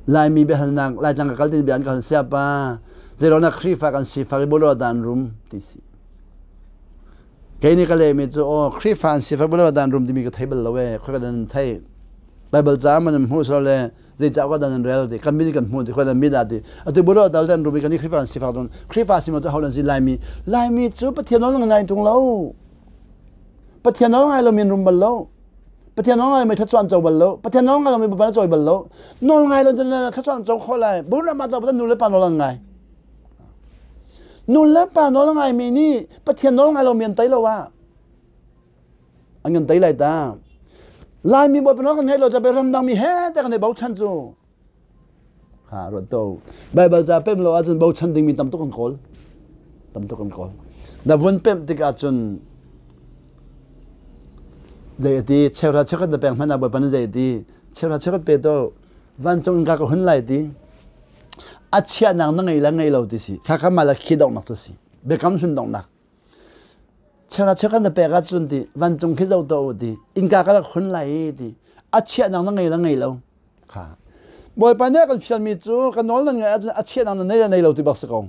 Laimi biahalnak Laitlang ka kal tin bia an ka hal siapa zeiruangah Khrihfa kan sifak i bolo dan rum ti si. Kei nih ka lehmi cu aw Khrihfa an sifak bolo dan rum timi ka thei bal lo e khoi ka dan thei. Bible ca man hmu so le zei ca ka dan an rel ti kan min kan hmu ti khoi dan min ah ti atu bolo dal dan rum i kan i Khrihfa an sifak don Khrihfa si mo cu ho dan si Laimi Laimi cu Pathian nawl ngai tung lo. Pathian nawl ngai lo min rum bal lo. Pathian nawl ngai mi thluachuah an co bal lo. Pathian nawl ngai lo mi Bawipa na cawi bal lo. Nawl ngai lo thluachuah an co khawh lai. Buram ah Pathian nu le pa nawl an ngai. Nu le pa nawl ngai mi nih Pathian nawl ngai lo mi an tei lo ah an kan tei lai ta. Laimi Bawipa nawl kan ngaih lo ca ramdang mi he te kan i bochan cu. Ha ruat to. Bible ca pem lo ahcun bochan dingmi tam tuk an kawl. Tam tuk an kawl. Na vun pemh tikah cun zei a ti cheuhra cheukhat na pek hmanh ah Bawipa nih zei a ti cheuhra cheukhat pe to vancung in ka ka hun lai ti a chiahnak na ngei le ngei lo ti si kha kha mah le khi donghnak cu si biakam hlun donghnak cheuhra cheukhat na pek ahcun ti vancung khi zoh to u ti innka ka rak hun lai ti a chiahnak na ngei le ngei lo Kha. Bawipa nih a kan fialmi cu ka nawl nan ngaih ahcun a chiahnak na nei le nei lo ti bak si ko.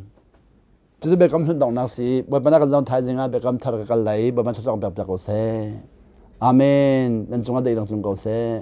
Cucu biakam hlun donghnak si. Bawipa nih kan zong thaizing ah biakam thar ka kal lai. Bawipa thluachuah kan pek piak ko seh. Amen. Nan cungah daih dang tlung ko seh.